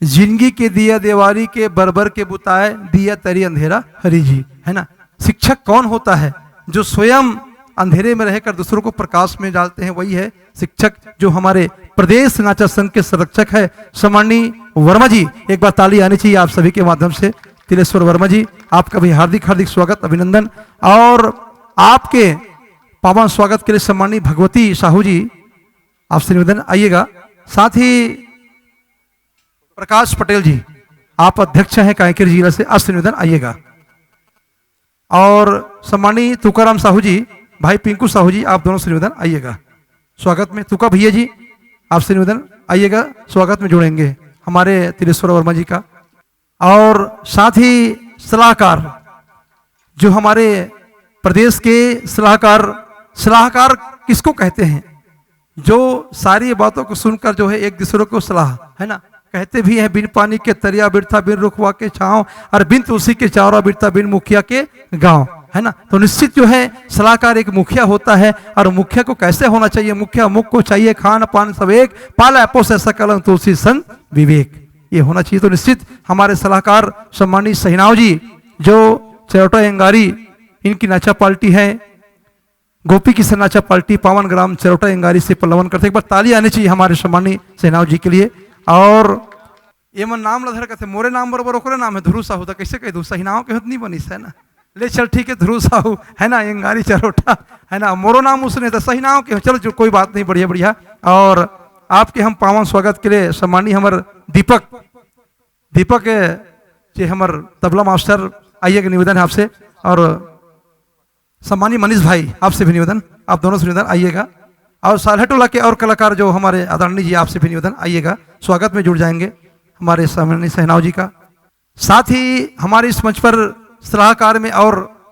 जिंदगी के दिया देवारी के बरबर के बुताए, दिया तरी अंधेरा हरी जी, है ना। शिक्षक कौन होता है? जो स्वयं अंधेरे में रहकर दूसरों को प्रकाश में डालते हैं, वही है शिक्षक, जो हमारे प्रदेश नाचा संघ के संरक्षक है, सम्माननीय वर्मा जी। एक बार ताली आनी चाहिए आप सभी के माध्यम से। तिलेश्वर वर्मा जी, आपका भी हार्दिक हार्दिक स्वागत, अभिनंदन। और आपके पावन स्वागत के लिए सम्माननीय भगवती साहू जी, आपसे निवेदन, आइएगा। साथ ही प्रकाश पटेल जी, आप अध्यक्ष हैं कांकेर जिला से, आपसे निवेदन, आइएगा। और सम्माननीय तुकाराम साहू जी, भाई पिंकू साहू जी, आप दोनों से निवेदन, आइएगा। स्वागत में तुका भैया जी, आपसे निवेदन, आइएगा, स्वागत में जुड़ेंगे हमारे तिलेश्वर वर्मा जी का। और साथ ही सलाहकार, जो हमारे प्रदेश के सलाहकार, सलाहकार किसको कहते हैं? जो सारी बातों को सुनकर जो है एक दूसरे को सलाह, है ना, कहते भी हैं, "बिन पानी के तरिया बिरथा, बिन रुखवा के छांव, और बिन तुलसी के चारा बिरथा, बिन मुखिया के गांव", है ना। तो निश्चित जो है सलाहकार एक मुखिया होता है। और मुखिया को कैसे होना चाहिए? मुखिया मुख को चाहिए खान पान सब एक, पाला पोसे सकल तुलसी सन विवेक, ये होना चाहिए। तो निश्चित हमारे सलाहकार सम्मानित सहिनाव जी, जो चरोटा एंगारी, इनकी नाचा पार्टी है, गोपी किशन नाचा पार्टी, पावन ग्राम चरोटा एंगारी से पल्लवन करते हैं। एक बार ताली आनी चाहिए हमारे सम्मानित सहिनाव जी के लिए। और ये मन नाम ला धर कहते, मोरे नाम बरोबर ओकरे नाम है ध्रुव साहू, तो कैसे कह दूं, सहिनाव के होत नहीं बनिस, है ना। ले चल, ठीक है, ध्रुव साहू, है ना, एंगारी चरोटा, है ना, मोरो नाम उसने तो सहिनाव के, चलो जो कोई बात नहीं, बढ़िया बढ़िया। और आपके हम पावन स्वागत के लिए सम्माननीय हमर दीपक, दीपक जे हमर तबला मास्टर, आइएगा, निवेदन है आपसे। और सम्माननीय मनीष भाई, आपसे भी निवेदन, आप दोनों से निवेदन, आइएगा। और साल्हेटोला के और कलाकार जो हमारे आदरणीय जी, आपसे भी निवेदन, आइएगा, स्वागत में जुड़ जाएंगे हमारे सम्माननीय सहिनाव जी का। साथ ही हमारे इस मंच पर सलाहकार में और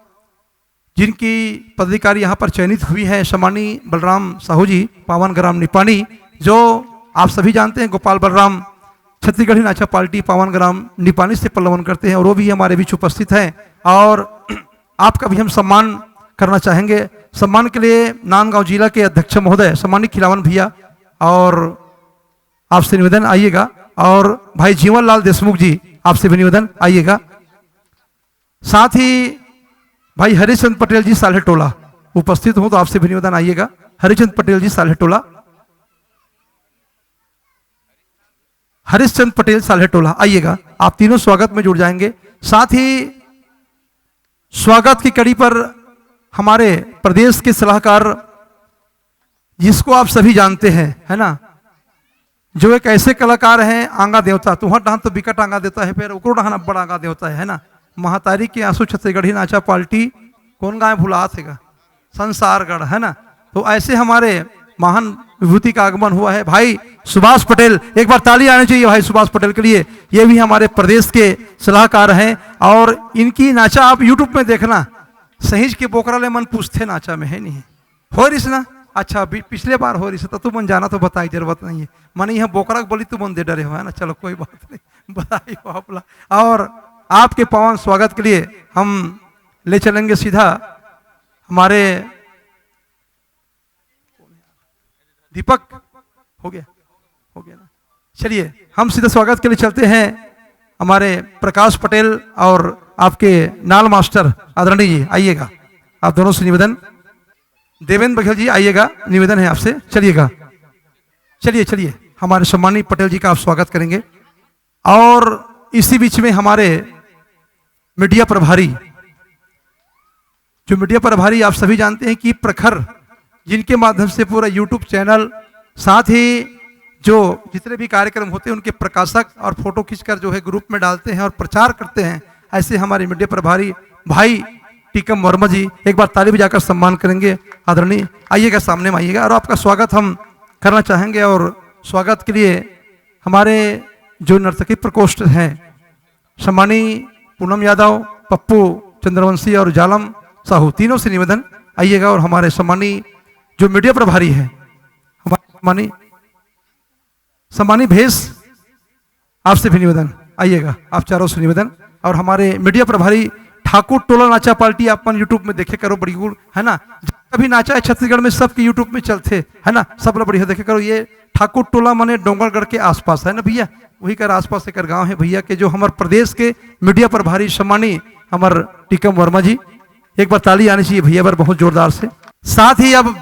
जिनकी पदाधिकारी यहाँ पर चयनित हुई हैं, सम्माननीय बलराम साहू जी, पावन ग्राम निपानी, जो आप सभी जानते हैं, गोपाल बलराम छत्तीसगढ़ी नाचा पार्टी पावन ग्राम निपानी से पल्लवन करते हैं, और वो भी हमारे बीच उपस्थित हैं। और आपका भी हम सम्मान करना चाहेंगे। सम्मान के लिए नांदगांव जिला के अध्यक्ष महोदय, सम्मानित खिलावन भैया, और आपसे निवेदन, आइएगा। और भाई जीवन लाल देशमुख जी, आपसे भी निवेदन, आइएगा। साथ ही भाई हरिश्चंद पटेल जी, साल्हेटोला, उपस्थित हो तो आपसे भी निवेदन, आइएगा। हरिश्चंद पटेल जी, साल्हेटोला, हरिश्चंद पटेल, साल्हेटोला, आइएगा, आप तीनों स्वागत में जुड़ जाएंगे। साथ ही स्वागत की कड़ी पर हमारे प्रदेश के सलाहकार, जिसको आप सभी जानते हैं, है ना, जो एक ऐसे कलाकार हैं, आंगा देवता, तुहर डहान तो बिकट आंगा देवता है, फिर ओकरो डहान अब्बड़ आंगा देवता है, है ना। महतारी के आंसू छत्तीसगढ़ी नाचा पार्टी, कौन गांव भुलात हेगा, संसारगढ़, है ना। तो ऐसे हमारे महान विभूति का आगमन हुआ है। भाई सुभाष पटेल, एक बार ताली आनी चाहिए भाई सुभाष पटेल के लिए। ये भी हमारे प्रदेश के सलाहकार हैं और इनकी नाचा आप YouTube में देखना, सहीज के बोकरा ले मन पूछथे नाचा में, है नहीं? हो रिस ना? अच्छा, अभी पिछले बार हो रिस, तो तुमन जाना तो बताई जरूरत नहीं है। माने यहाँ बोकरा के बलि तुमन दे डरे हो, है ना? चलो, कोई बात नहीं, बताई हो आप ला। और आपके पावन स्वागत के लिए हम ले चलेंगे सीधा हमारे दीपक। हो गया, हो गया ना? चलिए, हम सीधे स्वागत के लिए चलते हैं हमारे प्रकाश पटेल और आपके नाल मास्टर आदरणीय जी, आइएगा। आप दोनों से निवेदन, देवेंद्र बघेल जी, आइएगा, निवेदन है आपसे, चलिएगा, चलिए, चलिए, हमारे सम्मानित पटेल जी का आप स्वागत करेंगे। और इसी बीच में हमारे मीडिया प्रभारी, जो मीडिया प्रभारी आप सभी जानते हैं कि प्रखर, जिनके माध्यम से पूरा YouTube चैनल, साथ ही जो जितने भी कार्यक्रम होते हैं, उनके प्रकाशक और फोटो खींचकर जो है ग्रुप में डालते हैं और प्रचार करते हैं, ऐसे हमारे मीडिया प्रभारी भाई टीकम वर्मा जी, एक बार ताली बजाकर सम्मान करेंगे। आदरणीय, आइएगा, सामने में आइएगा और आपका स्वागत हम करना चाहेंगे। और स्वागत के लिए हमारे जो नर्तकी प्रकोष्ठ हैं, सम्मानी पूनम यादव, पप्पू चंद्रवंशी और जालम साहू, तीनों से निवेदन, आइएगा। और हमारे सम्मानी जो मीडिया प्रभारी हैं, हमारे सम्मानी, सम्मानी भेष, आपसे भी निवेदन, आइएगा, आप चारों से निवेदन। और हमारे मीडिया प्रभारी ठाकुर टोला नाचा पार्टी, आप मन YouTube में देखे करो, बड़ी गुड़, है ना, कभी नाचा है छत्तीसगढ़ में, सबके YouTube में चलथे, है ना, सब लोग बढ़िया देखे करो। ये ठाकुर टोला माने डोंगरगढ़ के आसपास है ना भैया, वही कर आसपास एकर गांव है भैया के, जो हमर प्रदेश के मीडिया प्रभारी सम्मानी हमर टीकम वर्मा जी, एक बार ताली आनी चाहिए भैया पर बहुत जोरदार से। साथ ही अब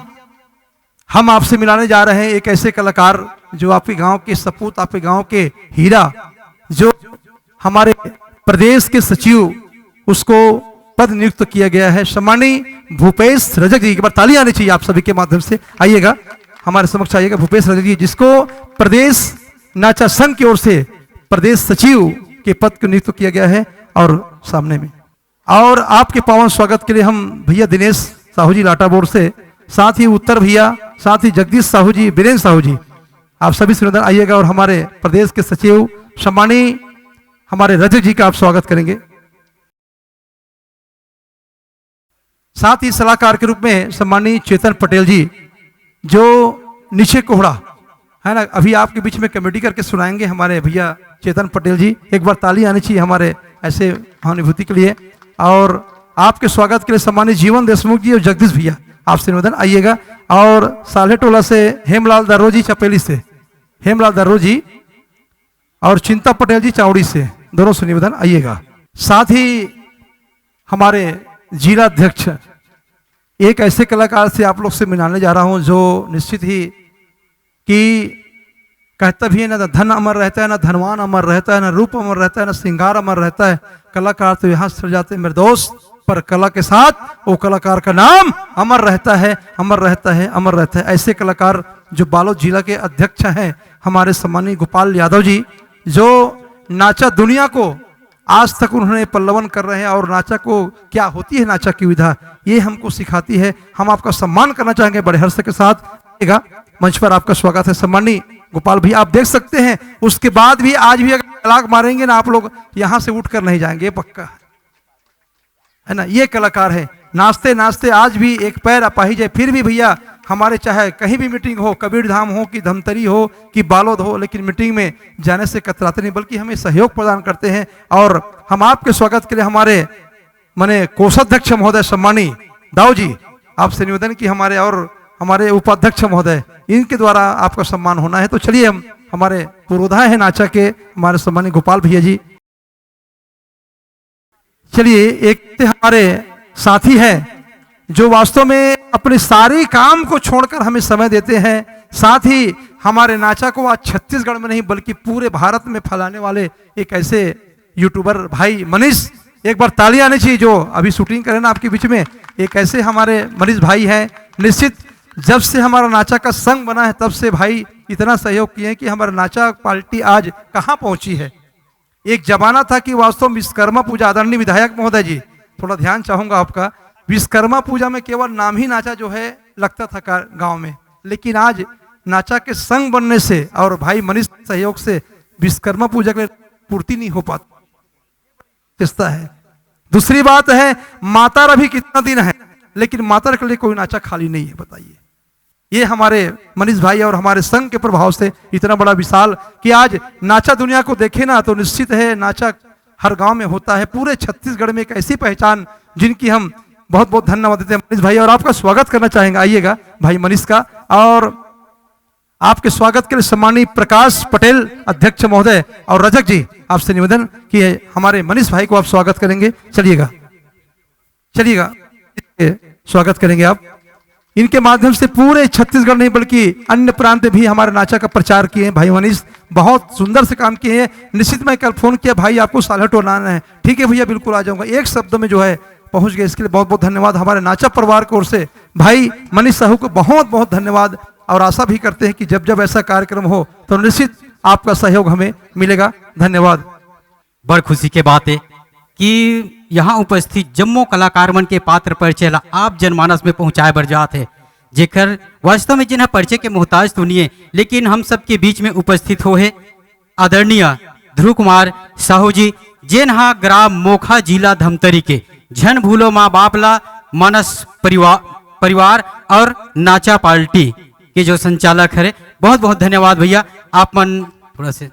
हम आपसे मिलाने जा रहे हैं एक ऐसे कलाकार जो आपके गांव के सपूत, आपके गांव के हीरा, जो हमारे प्रदेश के सचिव, उसको पद नियुक्त किया गया है। सम्मानी भूपेश रजक जी, एक बार ताली आनी चाहिए आप सभी के माध्यम से। आइएगा, हमारे समक्ष आइएगा भूपेश रजक जी, जिसको प्रदेश नाचा संघ की ओर से प्रदेश सचिव के पद को नियुक्त किया गया है। और सामने में और आपके पावन स्वागत के लिए हम भैया दिनेश साहू जी लाटाबोर से, साथ ही उत्तर भैया, साथ ही जगदीश साहू जी, बीरेन साहू जी, आप सभी श्रीनगर आइएगा और हमारे प्रदेश के सचिव सम्मानी हमारे रजत जी का आप स्वागत करेंगे। साथ ही सलाहकार के रूप में सम्मानी चेतन पटेल जी, जो नीचे कोहड़ा है ना, अभी आपके बीच में कॉमेडी करके सुनाएंगे हमारे भैया चेतन पटेल जी। एक बार ताली आनी चाहिए हमारे ऐसे महानुभूति के लिए। और आपके स्वागत के लिए सम्मानित जीवन देशमुख जी और जगदीश भैया, आपसे निवेदन आइएगा। और साल्हेटोला से हेमलाल दर्रो जी, चपेली से हेमलाल दर्रो जी और चिंता पटेल जी चावड़ी से, दोनों से निवेदन आइएगा। साथ ही हमारे जिला अध्यक्ष, एक ऐसे कलाकार से आप लोग से मिलाने जा रहा हूं जो निश्चित ही कि कहता भी है ना, धन अमर रहता है, ना धनवान अमर रहता है, ना रूप अमर रहता है, ना श्रृंगार अमर रहता है। कलाकार तो यहाँ सड़ जाते हैं मेरे दोस्त, पर कला के साथ वो कलाकार का नाम अमर रहता है, अमर रहता है, अमर रहता है। ऐसे कलाकार जो बालोद जिला के अध्यक्ष हैं हमारे सम्मानीय गोपाल यादव जी, जो नाचा दुनिया को आज तक उन्होंने पल्लवन कर रहे हैं और नाचा को क्या होती है, नाचा की विधा, ये हमको सिखाती है। हम आपका सम्मान करना चाहेंगे बड़े हर्ष के साथ। आइएगा, मंच पर आपका स्वागत है सम्मानी गोपाल भैया। आप देख सकते हैं, उसके बाद भी आज भी अगर छलांग मारेंगे ना आप लोग, यहाँ से उठ कर नहीं जाएंगे, ये पक्का है ना। ये कलाकार है, नाचते नाचते आज भी एक पैर अपाहिज है, फिर भी भैया हमारे चाहे कहीं भी मीटिंग हो, कबीर धाम हो कि धमतरी हो कि बालोद हो, लेकिन मीटिंग में जाने से कतराते नहीं, बल्कि हमें सहयोग प्रदान करते हैं। और हम आपके स्वागत के लिए हमारे माने कोषाध्यक्ष महोदय सम्मानी दाऊ जी, आपसे निवेदन कि हमारे और हमारे उपाध्यक्ष महोदय, इनके द्वारा आपका सम्मान होना है। तो चलिए, हम हमारे पुरोधा है नाचा के, हमारे सम्मानी गोपाल भैया जी, चलिए, एक हमारे साथी हैं जो वास्तव में अपने सारे काम को छोड़कर हमें समय देते हैं, साथ ही हमारे नाचा को आज छत्तीसगढ़ में नहीं बल्कि पूरे भारत में फैलाने वाले एक ऐसे यूट्यूबर भाई मनीष, एक बार तालियां आनी चाहिए जो अभी शूटिंग करें ना आपके बीच में। एक ऐसे हमारे मनीष भाई हैं, निश्चित जब से हमारा नाचा का संघ बना है तब से भाई इतना सहयोग किए हैं कि हमारा नाचा पार्टी आज कहाँ पहुंची है। एक जमाना था कि वास्तव में विश्वकर्मा पूजा, आदरणीय विधायक महोदय जी, थोड़ा ध्यान चाहूंगा आपका, विश्वकर्मा पूजा में केवल नाम ही नाचा जो है लगता था गांव में, लेकिन आज नाचा के संघ बनने से और भाई मनीष सहयोग से विश्वकर्मा पूजा के लिए पूर्ति नहीं हो पाती है। दूसरी बात है, मातर अभी कितना दिन है, लेकिन मातर के लिए कोई नाचा खाली नहीं है, बताइए। ये हमारे मनीष भाई और हमारे संघ के प्रभाव से इतना बड़ा विशाल कि आज नाचा दुनिया को देखे ना तो निश्चित है नाचा हर गांव में होता है। पूरे छत्तीसगढ़ में एक ऐसी पहचान जिनकी हम बहुत बहुत धन्यवाद देते हैं मनीष भाई, और आपका स्वागत करना चाहेंगे, आइएगा भाई मनीष का। और आपके स्वागत के लिए सम्मानी प्रकाश पटेल अध्यक्ष महोदय और रजक जी, आपसे निवेदन कि हमारे मनीष भाई को आप स्वागत करेंगे। चलिएगा, चलिएगा, स्वागत करेंगे आप। इनके माध्यम से पूरे छत्तीसगढ़ नहीं बल्कि अन्य प्रांत भी हमारे नाचा का प्रचार किए हैं भाई मनीष, बहुत सुंदर से काम किए हैं। निश्चित मैं कल फोन किया, भाई आपको साल्हेटोला आना है, ठीक है भैया बिल्कुल आ जाऊंगा, एक शब्द में जो है पहुंच गए। इसके लिए बहुत बहुत धन्यवाद हमारे नाचा परिवार की ओर से भाई मनीष साहू को बहुत बहुत धन्यवाद। और आशा भी करते हैं कि जब जब ऐसा कार्यक्रम हो तो निश्चित आपका सहयोग हमें मिलेगा। धन्यवाद। बड़ खुशी के बात है कि यहाँ उपस्थित जम्मो कलाकार मन के पात्र परिचय ला आप जनमानस में पहुँचाए बर जात है, जेकर वास्तव में जिन्हा परिचय के मोहताज तो नहीं है, लेकिन हम सबके बीच में उपस्थित हो है आदरणीय ध्रुव कुमार साहू जी, जेन हा ग्राम मोखा, जिला धमतरी के झन भूलो माँ बाप ला मानस परिवार, परिवार और नाचा पार्टी के जो संचालक हरे। बहुत बहुत धन्यवाद भैया, आप मन थोड़ा से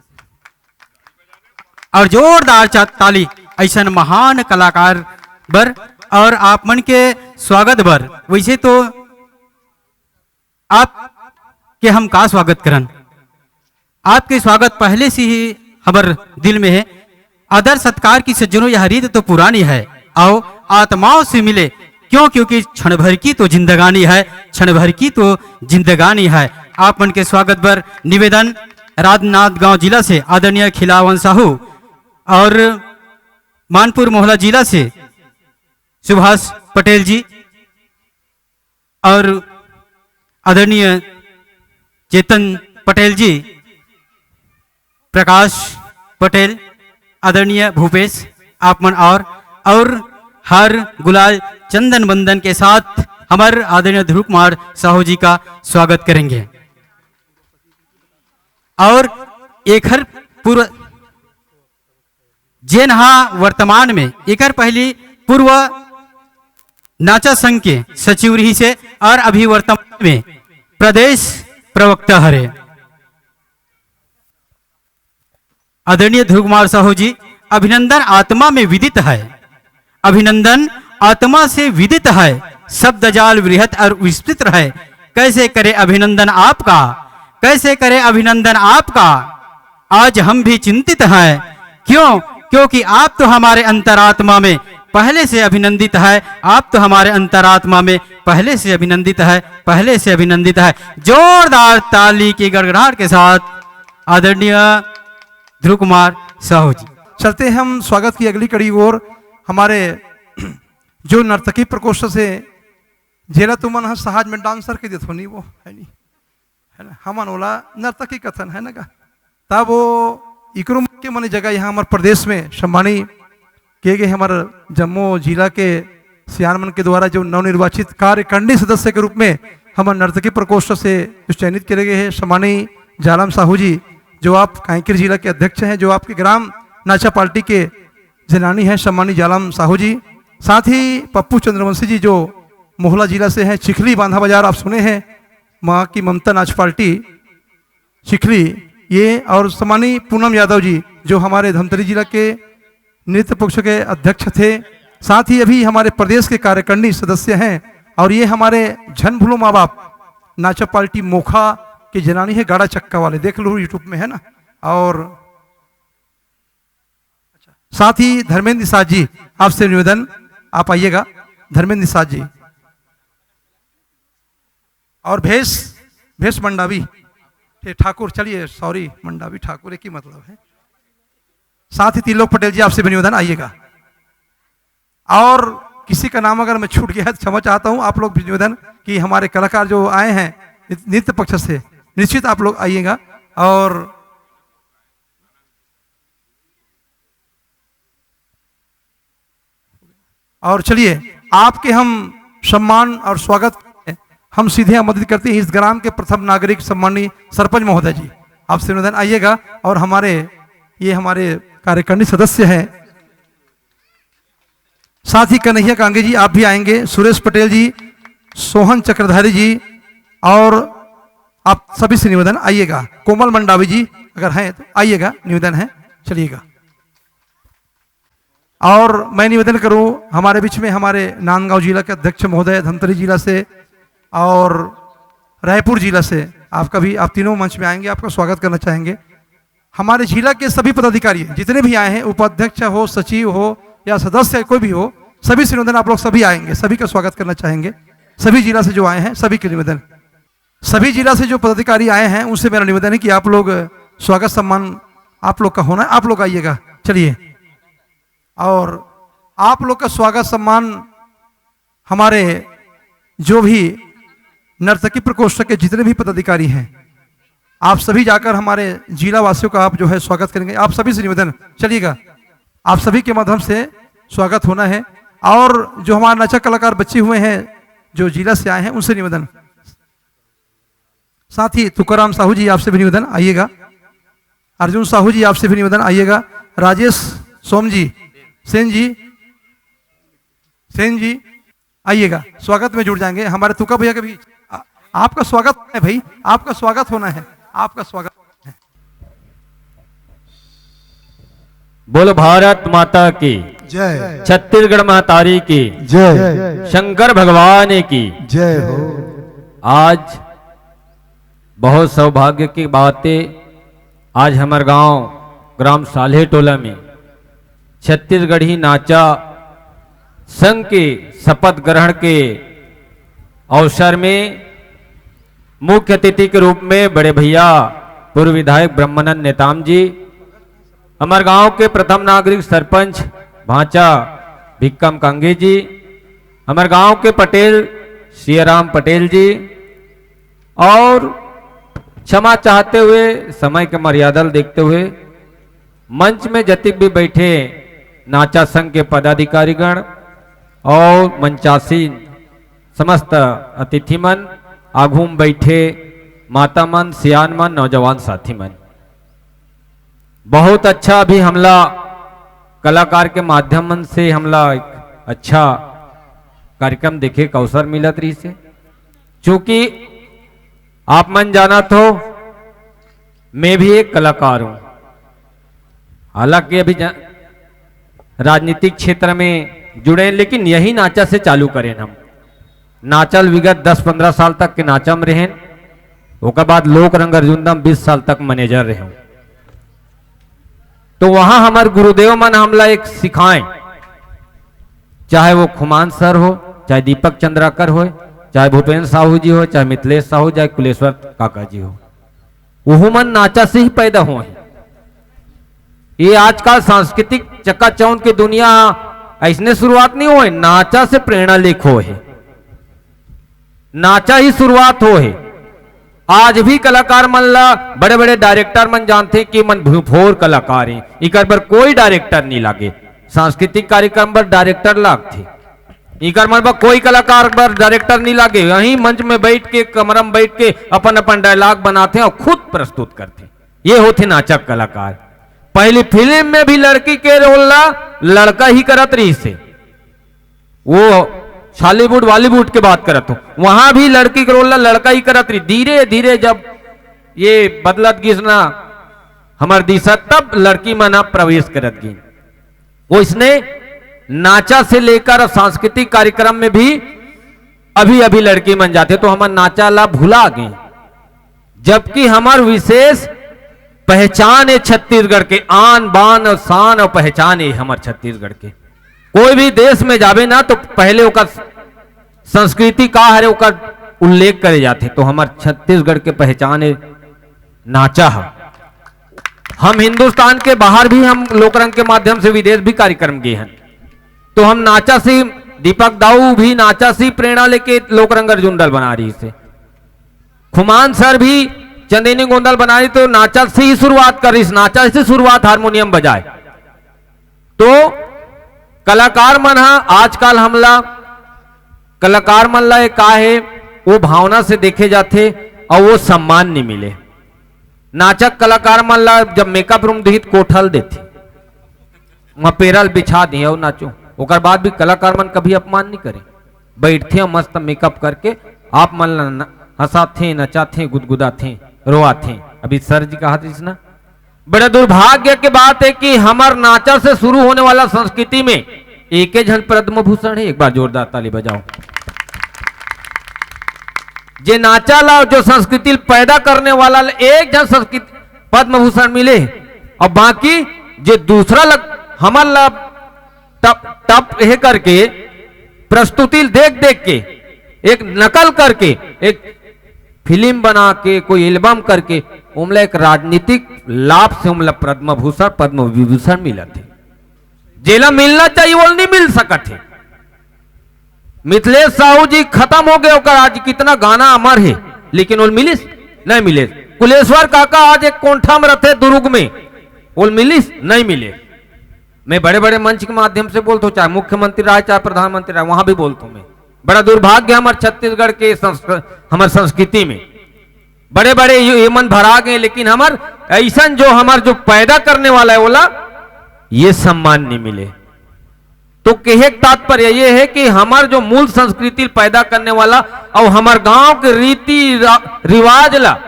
और जोरदार चा-, ताली ऐसन महान कलाकार बर और आप मन के स्वागत बर। वैसे तो आपके हम का स्वागत करन। आपके स्वागत पहले से ही हमर दिल में है। आदर सत्कार की सज्जनों, यह रीत तो पुरानी है। आओ, आत्माओं से मिले, क्यों? क्योंकि क्षण भर की तो जिंदगानी है, क्षण भर की तो जिंदगानी है। आप मन के स्वागत बर निवेदन, राजनांदगांव जिला से आदरणीय खिलावन साहू और मानपुर मोहला जिला से सुभाष पटेल जी और आदरणीय चेतन पटेल जी, प्रकाश पटेल, आदरणीय भूपेश, आप मन और, और हार गुलाल चंदन बंदन के साथ हमर आदरणीय ध्रुव कुमार साहू जी का स्वागत करेंगे। और एखर पूर्व, जेन हा वर्तमान में एकर पहली पूर्व नाचा संघ के सचिव रहिस हे और अभी वर्तमान में प्रदेश प्रवक्ता हरे। आदरणीय ध्रुव कुमार साहू जी, अभिनंदन आत्मा में विदित है, अभिनंदन आत्मा से विदित है, शब्द जाल वृहत और विस्तृत है। कैसे करे अभिनंदन आपका, कैसे करे अभिनंदन आपका, आज हम भी चिंतित हैं। क्यों? क्योंकि आप तो हमारे अंतरात्मा में पहले से अभिनंदित है, आप तो हमारे अंतरात्मा में पहले से अभिनंदित है, पहले से अभिनंदित है। जोरदार ताली की गड़गड़ाहट के साथ आदरणीय ध्रुव कुमार साहू जी। चलते हैं हम स्वागत की अगली कड़ी ओर। हमारे जो नर्तकी प्रकोष्ठ से, जेला तुमन ह सहज में डांसर के देथो, नहीं वो है नहीं, है ना, हमन ओला नर्तकी कथन, है ना का? तब वो इकरो के मने जगह यहाँ हमर प्रदेश में सम्मानी किए गए हमर जम्मो जिला के सियान मन के द्वारा जो नवनिर्वाचित कार्यकारिणी सदस्य के रूप में हमर नर्तकी प्रकोष्ठ से जो चयनित करे गए हैं, सम्मानी जालम साहू जी, जो आप कांकेर जिला के अध्यक्ष हैं, जो आपके ग्राम नाचा पार्टी के जनानी हैं, सम्मानी जालम साहू जी। साथ ही पप्पू चंद्रवंशी जी, जो मोहला जिला से हैं, चिखली बांधा बाजार आप सुने हैं, माँ की ममता नाच पार्टी चिखली, ये और सम्मानी पूनम यादव जी, जो हमारे धमतरी जिला के नृत्य पक्ष के अध्यक्ष थे, साथ ही अभी हमारे प्रदेश के कार्यकारिणी सदस्य हैं, और ये हमारे झन भूलो माँ बाप नाचा पार्टी मोखा के जनानी है, गाड़ा चक्का वाले, देख लो YouTube में, है ना। और साथ ही धर्मेंद्र निषाद जी, आपसे निवेदन, आप आइएगा धर्मेंद्र निषाद जी। और भेष, भेष मंडावी, ये ठाकुर, चलिए, सॉरी, मंडावी ठाकुर एक ही मतलब है। साथ ही त्रिलोक पटेल जी, आपसे भी निवेदन, आइएगा। और किसी का नाम अगर मैं छूट गया है तो क्षमा चाहता हूं। आप लोग भी निवेदन कि हमारे कलाकार जो आए हैं नृत्य पक्ष से, निश्चित आप लोग आइएगा। और और चलिए, आपके हम सम्मान और स्वागत, हम सीधे आमंत्रित करते हैं इस ग्राम के प्रथम नागरिक सम्माननीय सरपंच महोदय जी, आपसे निवेदन, आइएगा। और हमारे ये हमारे कार्यकारिणी सदस्य हैं, साथ ही कन्हैया कांगे जी, आप भी आएंगे, सुरेश पटेल जी, सोहन चक्रधारी जी, और आप सभी से निवेदन, आइएगा। कोमल मंडावी जी अगर हैं तो आइएगा, निवेदन है, चलिएगा। और मैं निवेदन करूं, हमारे बीच में हमारे नांदगांव जिला के अध्यक्ष महोदय धमतरी जिला से और रायपुर जिला से, आपका भी, आप तीनों मंच में आएंगे, आपका स्वागत करना चाहेंगे। हमारे जिला के सभी पदाधिकारी जितने भी आए हैं, उपाध्यक्ष हो, सचिव हो या सदस्य कोई भी हो, सभी से निवेदन, आप लोग सभी आएंगे, सभी का स्वागत करना चाहेंगे। सभी जिला से जो आए हैं, सभी के निवेदन, सभी जिला से जो पदाधिकारी आए हैं, उनसे मेरा निवेदन है कि आप लोग स्वागत सम्मान आप लोग का होना है, आप लोग आइएगा। चलिए, और आप लोग का स्वागत सम्मान हमारे जो भी नर्तकी प्रकोष्ठ के जितने भी पदाधिकारी हैं, आप सभी जाकर हमारे जिला वासियों का आप जो है स्वागत करेंगे। आप सभी से निवेदन, चलिएगा, आप सभी के माध्यम से स्वागत होना है। और जो हमारे नाचा कलाकार बच्चे हुए हैं, जो जिला से आए हैं, उनसे निवेदन, साथ ही तुकाराम साहू जी, आपसे भी निवेदन, आइएगा। अर्जुन साहू जी, आपसे भी निवेदन, आइएगा। राजेश सोम जी, सेन जी, सेन जी, आइएगा, स्वागत में जुड़ जाएंगे। हमारे तुका भैया के भी आ, आपका स्वागत है भाई, आपका स्वागत होना है, आपका स्वागत है। बोलो भारत माता की, जय। छत्तीसगढ़ महतारी की, जय। शंकर भगवान की। जय हो। आज बहुत सौभाग्य की बात है, आज हमर गांव ग्राम साल्हे टोला में छत्तीसगढ़ी नाचा संघ के शपथ ग्रहण के अवसर में मुख्य अतिथि के रूप में बड़े भैया पूर्व विधायक ब्रह्मानंद नेताम जी, हमर गांव के प्रथम नागरिक सरपंच भांचा भिक्कम कांगे जी, हमर गांव के पटेल सियाराम पटेल जी, और क्षमा चाहते हुए, समय के मर्यादा ल देखते हुए, मंच में जतिक भी बैठे नाचा संघ के पदाधिकारीगण और मंचासीन समस्त अतिथि मन, आघू में बैठे माता मन, सियान मन, नौजवान साथी मन, बहुत अच्छा अभी हमला कलाकार के माध्यम मन से हमला एक अच्छा कार्यक्रम देखे के अवसर मिलत रहिस हे। चूंकि आप मन जानत हो, मैं भी एक कलाकार हूं, हालांकि अभी जा-, राजनीतिक क्षेत्र में जुड़े हैं, लेकिन यही नाचा से चालू करेन हम। नाचा ल विगत दस पन्द्रह साल तक के नाचा में रहेन, ओकर बाद लोक रंग अर्जुंदा म बीस साल तक मैनेजर रहेंव। तो वहां हमर गुरुदेव मन हमला एक सिखाए, चाहे वो खुमान सर हो, चाहे दीपक चंद्राकर होय, चाहे भूपेंद्र साहू जी हो, चाहे मिथिलेश साहू, चाहे कुलेश्वर काका जी हो, ओहू मन नाचा से ही पैदा होय। ये आजकल सांस्कृतिक चकाचौंध के दुनिया अइसने शुरुआत नहीं होय, नाचा से प्रेरणा लेके होय हे, नाचा ही शुरुआत होय हे। आज भी कलाकार मन ला बड़े-बड़े डायरेक्टर मन जानथे कि मन भूफोर कलाकार हे, इकर बर कोई डायरेक्टर नहीं लागे। सांस्कृतिक कार्यक्रम बर डायरेक्टर लागथे, इकर मन बर कोई कलाकार बर डायरेक्टर नहीं लागे। यहीं मंच में बैठ के, कमरा में बैठ के अपन अपन डायलॉग बनाथे और खुद प्रस्तुत करथे। ये होथे नाचक कलाकार। पहली फिल्म में भी लड़की के रोल ला लड़का ही करत रहिस हे, वो छॉलीवुड बॉलीवुड के बात करत हो, वहां भी लड़की के रोल ला लड़का ही करत रहिस। धीरे धीरे जब ये बदलत गिस ना हमर दिशा, तब लड़की मन अब प्रवेश करत गिन। वइसने नाचा से लेकर सांस्कृतिक कार्यक्रम में भी अभी अभी लड़की मन जाथे, तो हमर नाचा ला भुला गे, जबकि हमर विशेष पहचान हे छत्तीसगढ़ के, आन बान और शान और पहचान हे हमर छत्तीसगढ़ के। कोई भी देश में जाबे ना, तो पहले ओकर संस्कृति का हरे, ओकर उल्लेख करे जाथे। तो हमर छत्तीसगढ़ के पहचान हे नाचा ह। हम हिंदुस्तान के बाहर भी हम लोकरंग के माध्यम से विदेश भी कार्यक्रम गे हन, तो हम नाचा से, दीपक दाऊ भी नाचा से प्रेरणा लेके लोकरंग अर्जुन दल बना रहिस हे। खुमान सर भी चंदेनी गोंदल बना रहिस, तो नाचा से ही शुरुआत करिस, नाचा से शुरुआत हारमोनियम बजाए। तो कलाकार मन ह आजकल हमला, कलाकार मन ला ये का हे, वो भावना से देखे जाथे और वो सम्मान नहीं मिले। नाचक कलाकार मन ला जब मेकअप रूम दिही त कोठा ल देथे, वहां पेरा ल बिछा दिही और नाचो। ओकर बाद भी कलाकार मन कभी अपमान नहीं करे, बैठथे और मस्त मेकअप करके आप मन ला न-, हंसाथे, नचाथे, गुदगुदाथे, रोआथे। अभी सर जी कहा थी ना, बड़ा दुर्भाग्य के बात है कि हमर नाचा से शुरू होने वाला संस्कृति में एके झन पद्म भूषण है। एक बार जोरदार ताली बजाओ। जे नाचा ला, जो संस्कृति पैदा करने वाला ला, एक झन संस्कृति पद्म भूषण मिले, और बाकी जे दूसरा लग, हमर ला टप टप हे करके, प्रस्तुति देख देख के, एक नकल करके, एक फिल्म बना के, कोई एल्बम करके, ओमला एक राजनीतिक लाभ से ओमला पद्म भूषण, पद्म विभूषण मिलत हे। जेला मिलना चाहिए, वो नहीं मिल सकत हे। मिथिलेश साहू जी खत्म हो गए, ओकर आज कितना गाना अमर हे, लेकिन ओल मिलिस? नहीं मिलिस। कुलेश्वर काका आज एक कोंठा में रहते दुर्ग में, ओल मिलिस? नहीं मिले। मैं बड़े-बड़े मंच के माध्यम से बोलता हूँ, चाहे मुख्यमंत्री रहे, चाहे प्रधानमंत्री रहे, वहां भी बोलता हूँ मैं। बड़ा दुर्भाग्य हमर छत्तीसगढ़ के संस्कृ-, हमर संस्कृति में बड़े-बड़े ये, ये मन भरा गए, लेकिन हमर अइसन जो हमर जो पैदा करने वाला है, ओला ये सम्मान नहीं मिले। तो कहे के तात्पर्य ये है कि हमर जो मूल संस्कृति पैदा करने वाला और हमर गांव के रीति रा-, रिवाज ला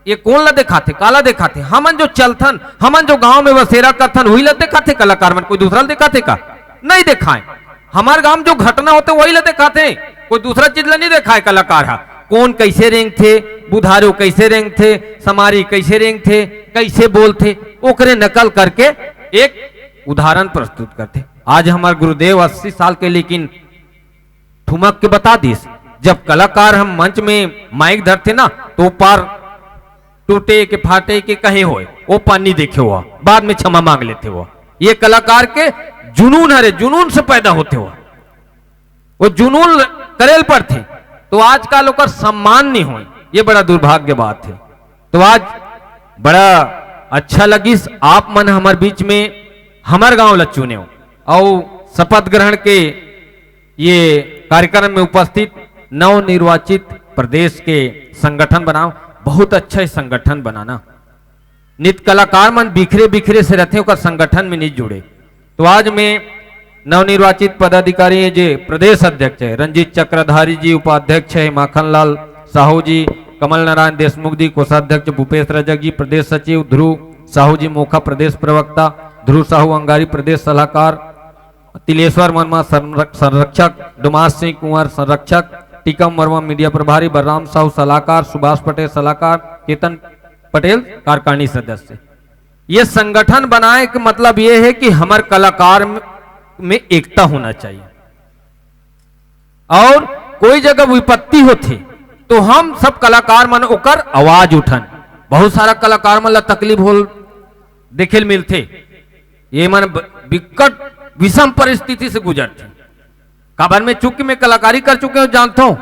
ये कोन ला देखाथे, काला देखाथे? हमन जो चलथन, हमन जो गांव में बसेरा करथन, वही ला देखाथे कलाकार मन, कोई दूसरा ला देखाथे का? नहीं देखाए। हमर गांव में जो घटना होथे, वही ला देखाथे, कोई दूसरा चीज ला नहीं देखाए कलाकार हा। कोन कइसे रेंगथे, बुधारू कइसे रेंगथे, समारी कइसे रेंगथे, कइसे बोलथे, ओकरे नकल करके एक उदाहरण प्रस्तुत करथे। आज हमर गुरुदेव अस्सी साल के, लेकिन ठुमक के बता दिस, जब कलाकार हम मंच में माइक धरथे ना, तो पार टूटे के, फाटे के कहीं होय, वो पानी देखे हुआ, बाद में क्षमा मांग लेथे हुआ। ये कलाकार के जुनून हरे, जुनून से पैदा होथे हुआ, वो जुनून करेल पड़थे, तो आजकल ओकर सम्मान नहीं होय। ये बड़ा दुर्भाग्य बात है। तो आज बड़ा अच्छा लगिस, आप मन हमर बीच में हमर गांव ला चुने हो, और शपथ ग्रहण के ये कार्यक्रम में उपस्थित नवनिर्वाचित प्रदेश के संगठन बनाओ। बहुत अच्छा संगठन बनाना। नित कलाकार मन बिखरे बिखरे से रहते, ओकर संगठन में नहीं जुड़े। तो आज में नवनिर्वाचित पदाधिकारी है, जे प्रदेश अध्यक्ष है रंजीत चक्रधारी जी, उपाध्यक्ष है माखन लाल साहू जी, कमल नारायण देशमुख जी, कोषाध्यक्ष भूपेश रजक जी, प्रदेश सचिव ध्रुव साहू जी मोखा, प्रदेश प्रवक्ता ध्रुव साहू अंगारी, प्रदेश सलाहकार तिलेश्वर वर्मा संरक-, संरक्षक, डुमास सिंह कुंवर संरक्षक, टीकम वर्मा मीडिया प्रभारी, बलराम साहू सलाहकार, सुभाष पटेल सलाहकार, केतन पटेल कार्यकारिणी सदस्य। ये संगठन बनाए के मतलब ये है कि हमर कलाकार में, में एकता होना चाहिए, और कोई जगह विपत्ति होथे तो हम सब कलाकार मन ओकर आवाज उठन। बहुत सारा कलाकार मन ला तकलीफ होल देखे ल मिलथे। ये मन ब-, बिकट विषम परिस्थिति से गुजरथे। काबर में चूंकि मैं कलाकारी कर चुके हूं, जानता हूं,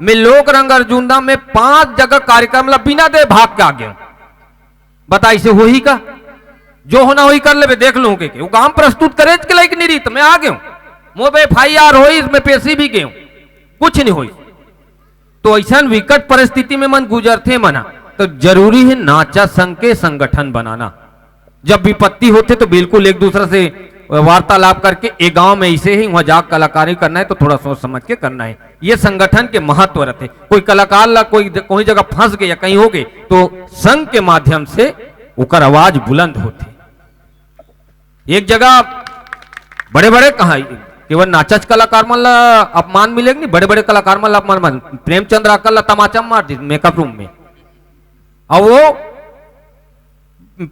मैं लोक रंग अर्जुंदा में पांच जगह कार्यक्रम ला बिना दे भाग के आ गया हूं। बता, इसे होही का? जो होना होही कर लेबे, देख लूं के, के। वो काम प्रस्तुत करे के लायक नहीं रही, तो मैं आ गया हूं। मोर पे एफ आई आर होई, मैं पेशी भी गया हूं, कुछ नहीं होई। तो ऐसा विकट परिस्थिति में मन गुजरथे मना, तो जरूरी है नाचा संघ के संगठन बनाना। जब विपत्ति होथे तो बिल्कुल एक दूसरा से वार्तालाप करके, ए गांव में ऐसे ही, वहां जाके कलाकारी करना है तो थोड़ा सोच समझ के करना है। ये संगठन के महत्व रहथे। कोई कलाकार ला कोई ज-, कोई जगह फंस गए या कहीं हो गए तो संघ के माध्यम से ओकर आवाज बुलंद होथे। एक जगह बड़े-बड़े कहा केवल नाचच कलाकार मन ला अपमान मिले कि नहीं, बड़े-बड़े कलाकार मन ला अपमान मन, प्रेमचंद्र आकर ला तमाचा मार दी मेकअप रूम में। अब वो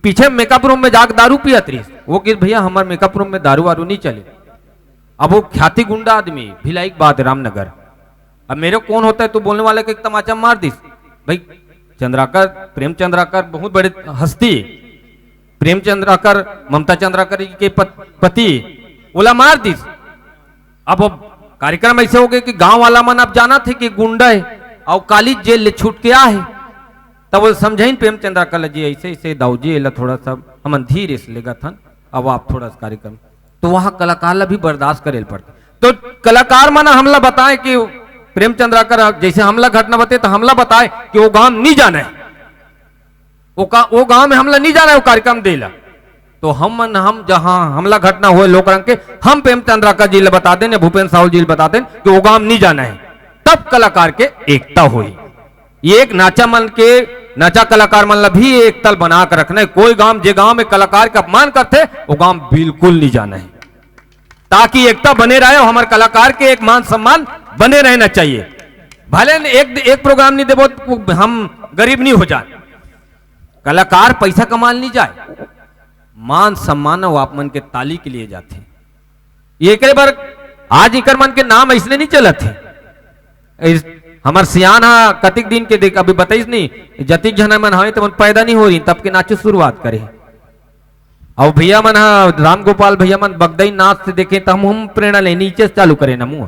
पीछे मेकअप रूम में जाके दारू पियत रहिस। वो किस भैया, हमारे मेकअप रूम में दारू वारू नहीं चले। अब वो ख्याति गुंडा आदमी, भिलाई के बाद रामनगर। अब मेरे को कौन होता है तू बोलने वाले को एक तमाचा मार दिस। भाई, चंद्राकर, प्रेम चंद्राकर बहुत बड़े हस्ती, प्रेम चंद्राकर, ममता चंद्राकर के पत-, पति, ओला मार दिस। अब वो कार्यक्रम ऐसे हो गए कि गांव वाला मन अब जाना थे कि गुंडा है, और काली जेल ले छूट के आ है। तब वो समझाइन प्रेम चंद्राकर जी, ऐसे, ऐसे दाऊ जी, एला थोड़ा सा हमन धीरे से लेगत हन, अब आप थोड़ा सा कार्यक्रम, तो वहां कलाकार ला भी बर्दाश्त करे ल पड़थे। तो कलाकार मन हमला बताए कि प्रेम चंद्राकर जैसे हमला घटना बताए, तो हमला बताए कि वो गांव नहीं जाना है, वो का, वो गांव में हमला नहीं जाना है, वो कार्यक्रम दे ला। तो हम मन, हम जहां हमला घटना हुए लोक रंग के, हम प्रेम चंद्राकर जी ला बता देन या भूपेंद्र साहू जी ला बता देन कि वो गांव नहीं जाना है, तब कलाकार के एकता होई। ये एक नाचा मन के, नाचा कलाकार मन ला भी एकता बना के रखना है। कोई गांव, जे गांव में कलाकार के अपमान करथे, वो गांव बिल्कुल नहीं जाना है, ताकि एकता बने रहे और हमारे कलाकार के एक मान सम्मान बने रहना चाहिए। भले न एक, एक प्रोग्राम नहीं देबो तो हम गरीब नहीं हो जाए, कलाकार पैसा कमाल नहीं जाए, मान सम्मान वो आप मन के ताली के लिए जाथे। ये एकरे बर आज इकर मन के नाम इसलिए नहीं चलत है। इस, हमर सियान हा कतिक दिन के देख, अभी बताइस नहीं, जतिक झन मन हवे, त मन पैदा नहीं हो रही, तब के नाचे शुरुआत करे। और भैया मन हा, राम गोपाल भैया मन बगदई नाच से देखे, त हम, हम प्रेरणा ले, नीचे से चालू करे ना मुंह।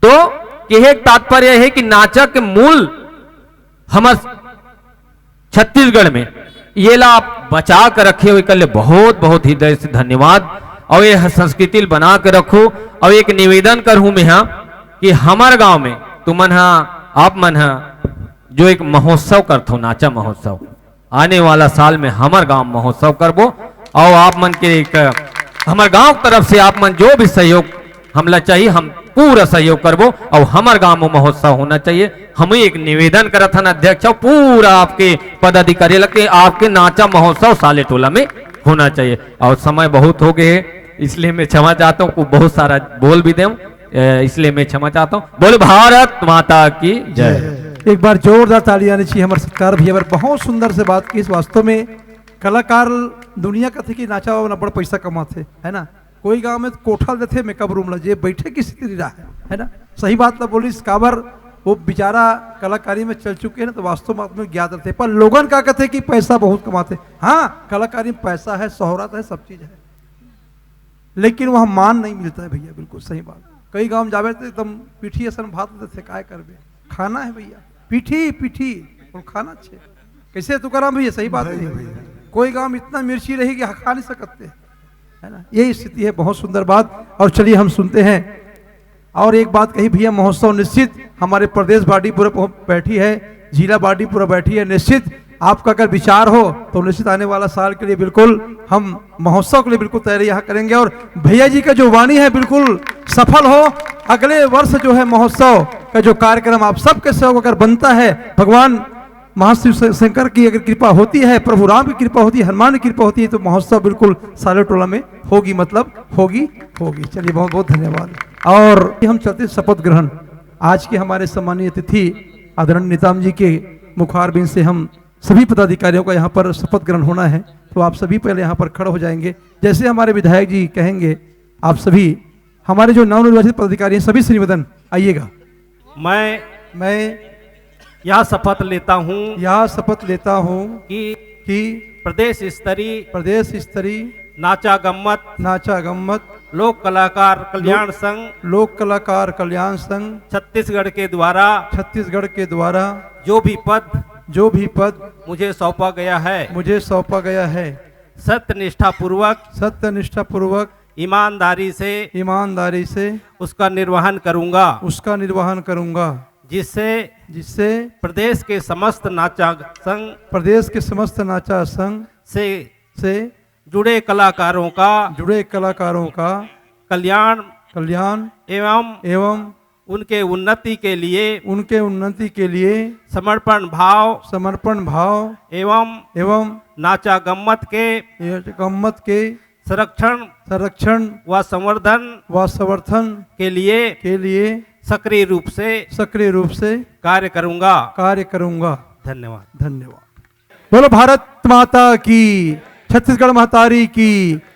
तो कहे के तात्पर्य है कि नाचा के मूल हमर छत्तीसगढ़ में, ये ला आप बचा के रखे हो, एकर ले बहुत, बहुत हृदय से धन्यवाद। और ये संस्कृति ल बना के रखो। और एक निवेदन करहूं मैं हा कि हमर गांव में तुमन हा, आप मन हा जो एक महोत्सव करथो, नाचा महोत्सव, आने वाला साल में हमर गांव महोत्सव करबो। और आप मन के एक, हमर गांव तरफ से आप मन जो भी सहयोग हमला चाहिए, हम पूरा सहयोग करबो। और हमर गांव में महोत्सव होना चाहिए। हम एक निवेदन करत हन अध्यक्ष, और पूरा आपके पदाधिकारी लग के, आपके नाचा महोत्सव साले टोला में होना चाहिए। और समय बहुत हो गए है, इसलिए मैं क्षमा चाहता हूँ, बहुत सारा बोल भी दें। ए, इसलिए मैं क्षमा चाहता हूँ। बोले भारत माता की जय। एक बार जोरदार ताली आनी चाहिए हमारे सत्कार भैया पर। बहुत सुंदर से बात की। इस वास्तव में कलाकार दुनिया कथे कि नाचा वाला बड़ पैसा कमाथे, है ना? कोई गांव में कोठा देथे मेकअप रूम ला, जे बैठे की स्थिति रहा है, है ना? सही बात ला बोलिस, काबर वो बेचारा कलाकारी में चल चुके हैं ना, तो वास्तव में आदमी ज्ञात रहते हैं। पर लोगन का कहते हैं कि पैसा बहुत कमाते हैं। हाँ, कलाकारी में पैसा है, शोहरत है, सब चीज है, लेकिन वहाँ मान नहीं मिलता है भैया, बिल्कुल सही बात। कई गांव जावे तो एकदम पीठी असन भात देथे, काय करबे, खाना है भैया, पीठी पीठी और खाना अच्छे। कैसे तुकाराम भैया, सही बात नहीं? कोई गांव में इतना मिर्ची रही कि खा नहीं सकते, है ना? यही स्थिति है। बहुत सुंदर बात। और चलिए हम सुनते हैं। और एक बात कही भैया, महोत्सव निश्चित हमारे प्रदेश बॉडी पूरा पहुं-, बैठी है, जिला बॉडी पूरा बैठी है। निश्चित आपका अगर विचार हो तो निश्चित आने वाला साल के लिए बिल्कुल हम महोत्सव के लिए बिल्कुल तैयारी यहाँ करेंगे। और भैया जी का जो वाणी है बिल्कुल सफल हो। अगले वर्ष जो है महोत्सव का जो कार्यक्रम आप सबके सहयोग अगर बनता है, भगवान महाशिव श-, शंकर की अगर कृपा होती है, प्रभु राम की कृपा होती है, हनुमान की कृपा होती है, तो महोत्सव बिल्कुल सालेटोला में होगी, मतलब होगी, होगी। चलिए, बहुत बहुत धन्यवाद। और हम चलते हैं शपथ ग्रहण। आज के हमारे सम्मानीय अतिथि आदरणीय नेताम जी के मुखारबिंद से हम सभी पदाधिकारियों का यहाँ पर शपथ ग्रहण होना है, तो आप सभी पहले यहाँ पर खड़े हो जाएंगे। जैसे हमारे विधायक जी कहेंगे, आप सभी हमारे जो नवनिर्वाचित पदाधिकारी हैं, सभी से निवेदन, आइएगा। मैं मैं यह शपथ लेता हूँ यह शपथ लेता हूँ कि कि प्रदेश स्तरीय प्रदेश स्तरीय नाचा गम्मत नाचा गम्मत लोक कलाकार कल्याण संघ लोक कलाकार कल्याण संघ छत्तीसगढ़ के द्वारा छत्तीसगढ़ के द्वारा जो भी पद जो भी पद मुझे सौंपा गया है, मुझे सौंपा गया है, सत्यनिष्ठा पूर्वक, सत्यनिष्ठा पूर्वक, ईमानदारी से ईमानदारी से उसका निर्वहन करूंगा, उसका निर्वहन करूंगा, जिससे जिससे प्रदेश के समस्त नाचा संघ प्रदेश के समस्त नाचा संघ से से जुड़े कलाकारों का जुड़े कलाकारों का कल्याण कल्याण एवं एवं उनके उन्नति के लिए उनके उन्नति के लिए समर्पण भाव समर्पण भाव एवं एवं नाचा गम्मत के गम्मत के संरक्षण संरक्षण व संवर्धन व संवर्धन के लिए के लिए सक्रिय रूप से सक्रिय रूप से कार्य करूंगा। कार्य करूंगा। धन्यवाद। धन्यवाद। बोलो भारत माता की, छत्तीसगढ़ महतारी की,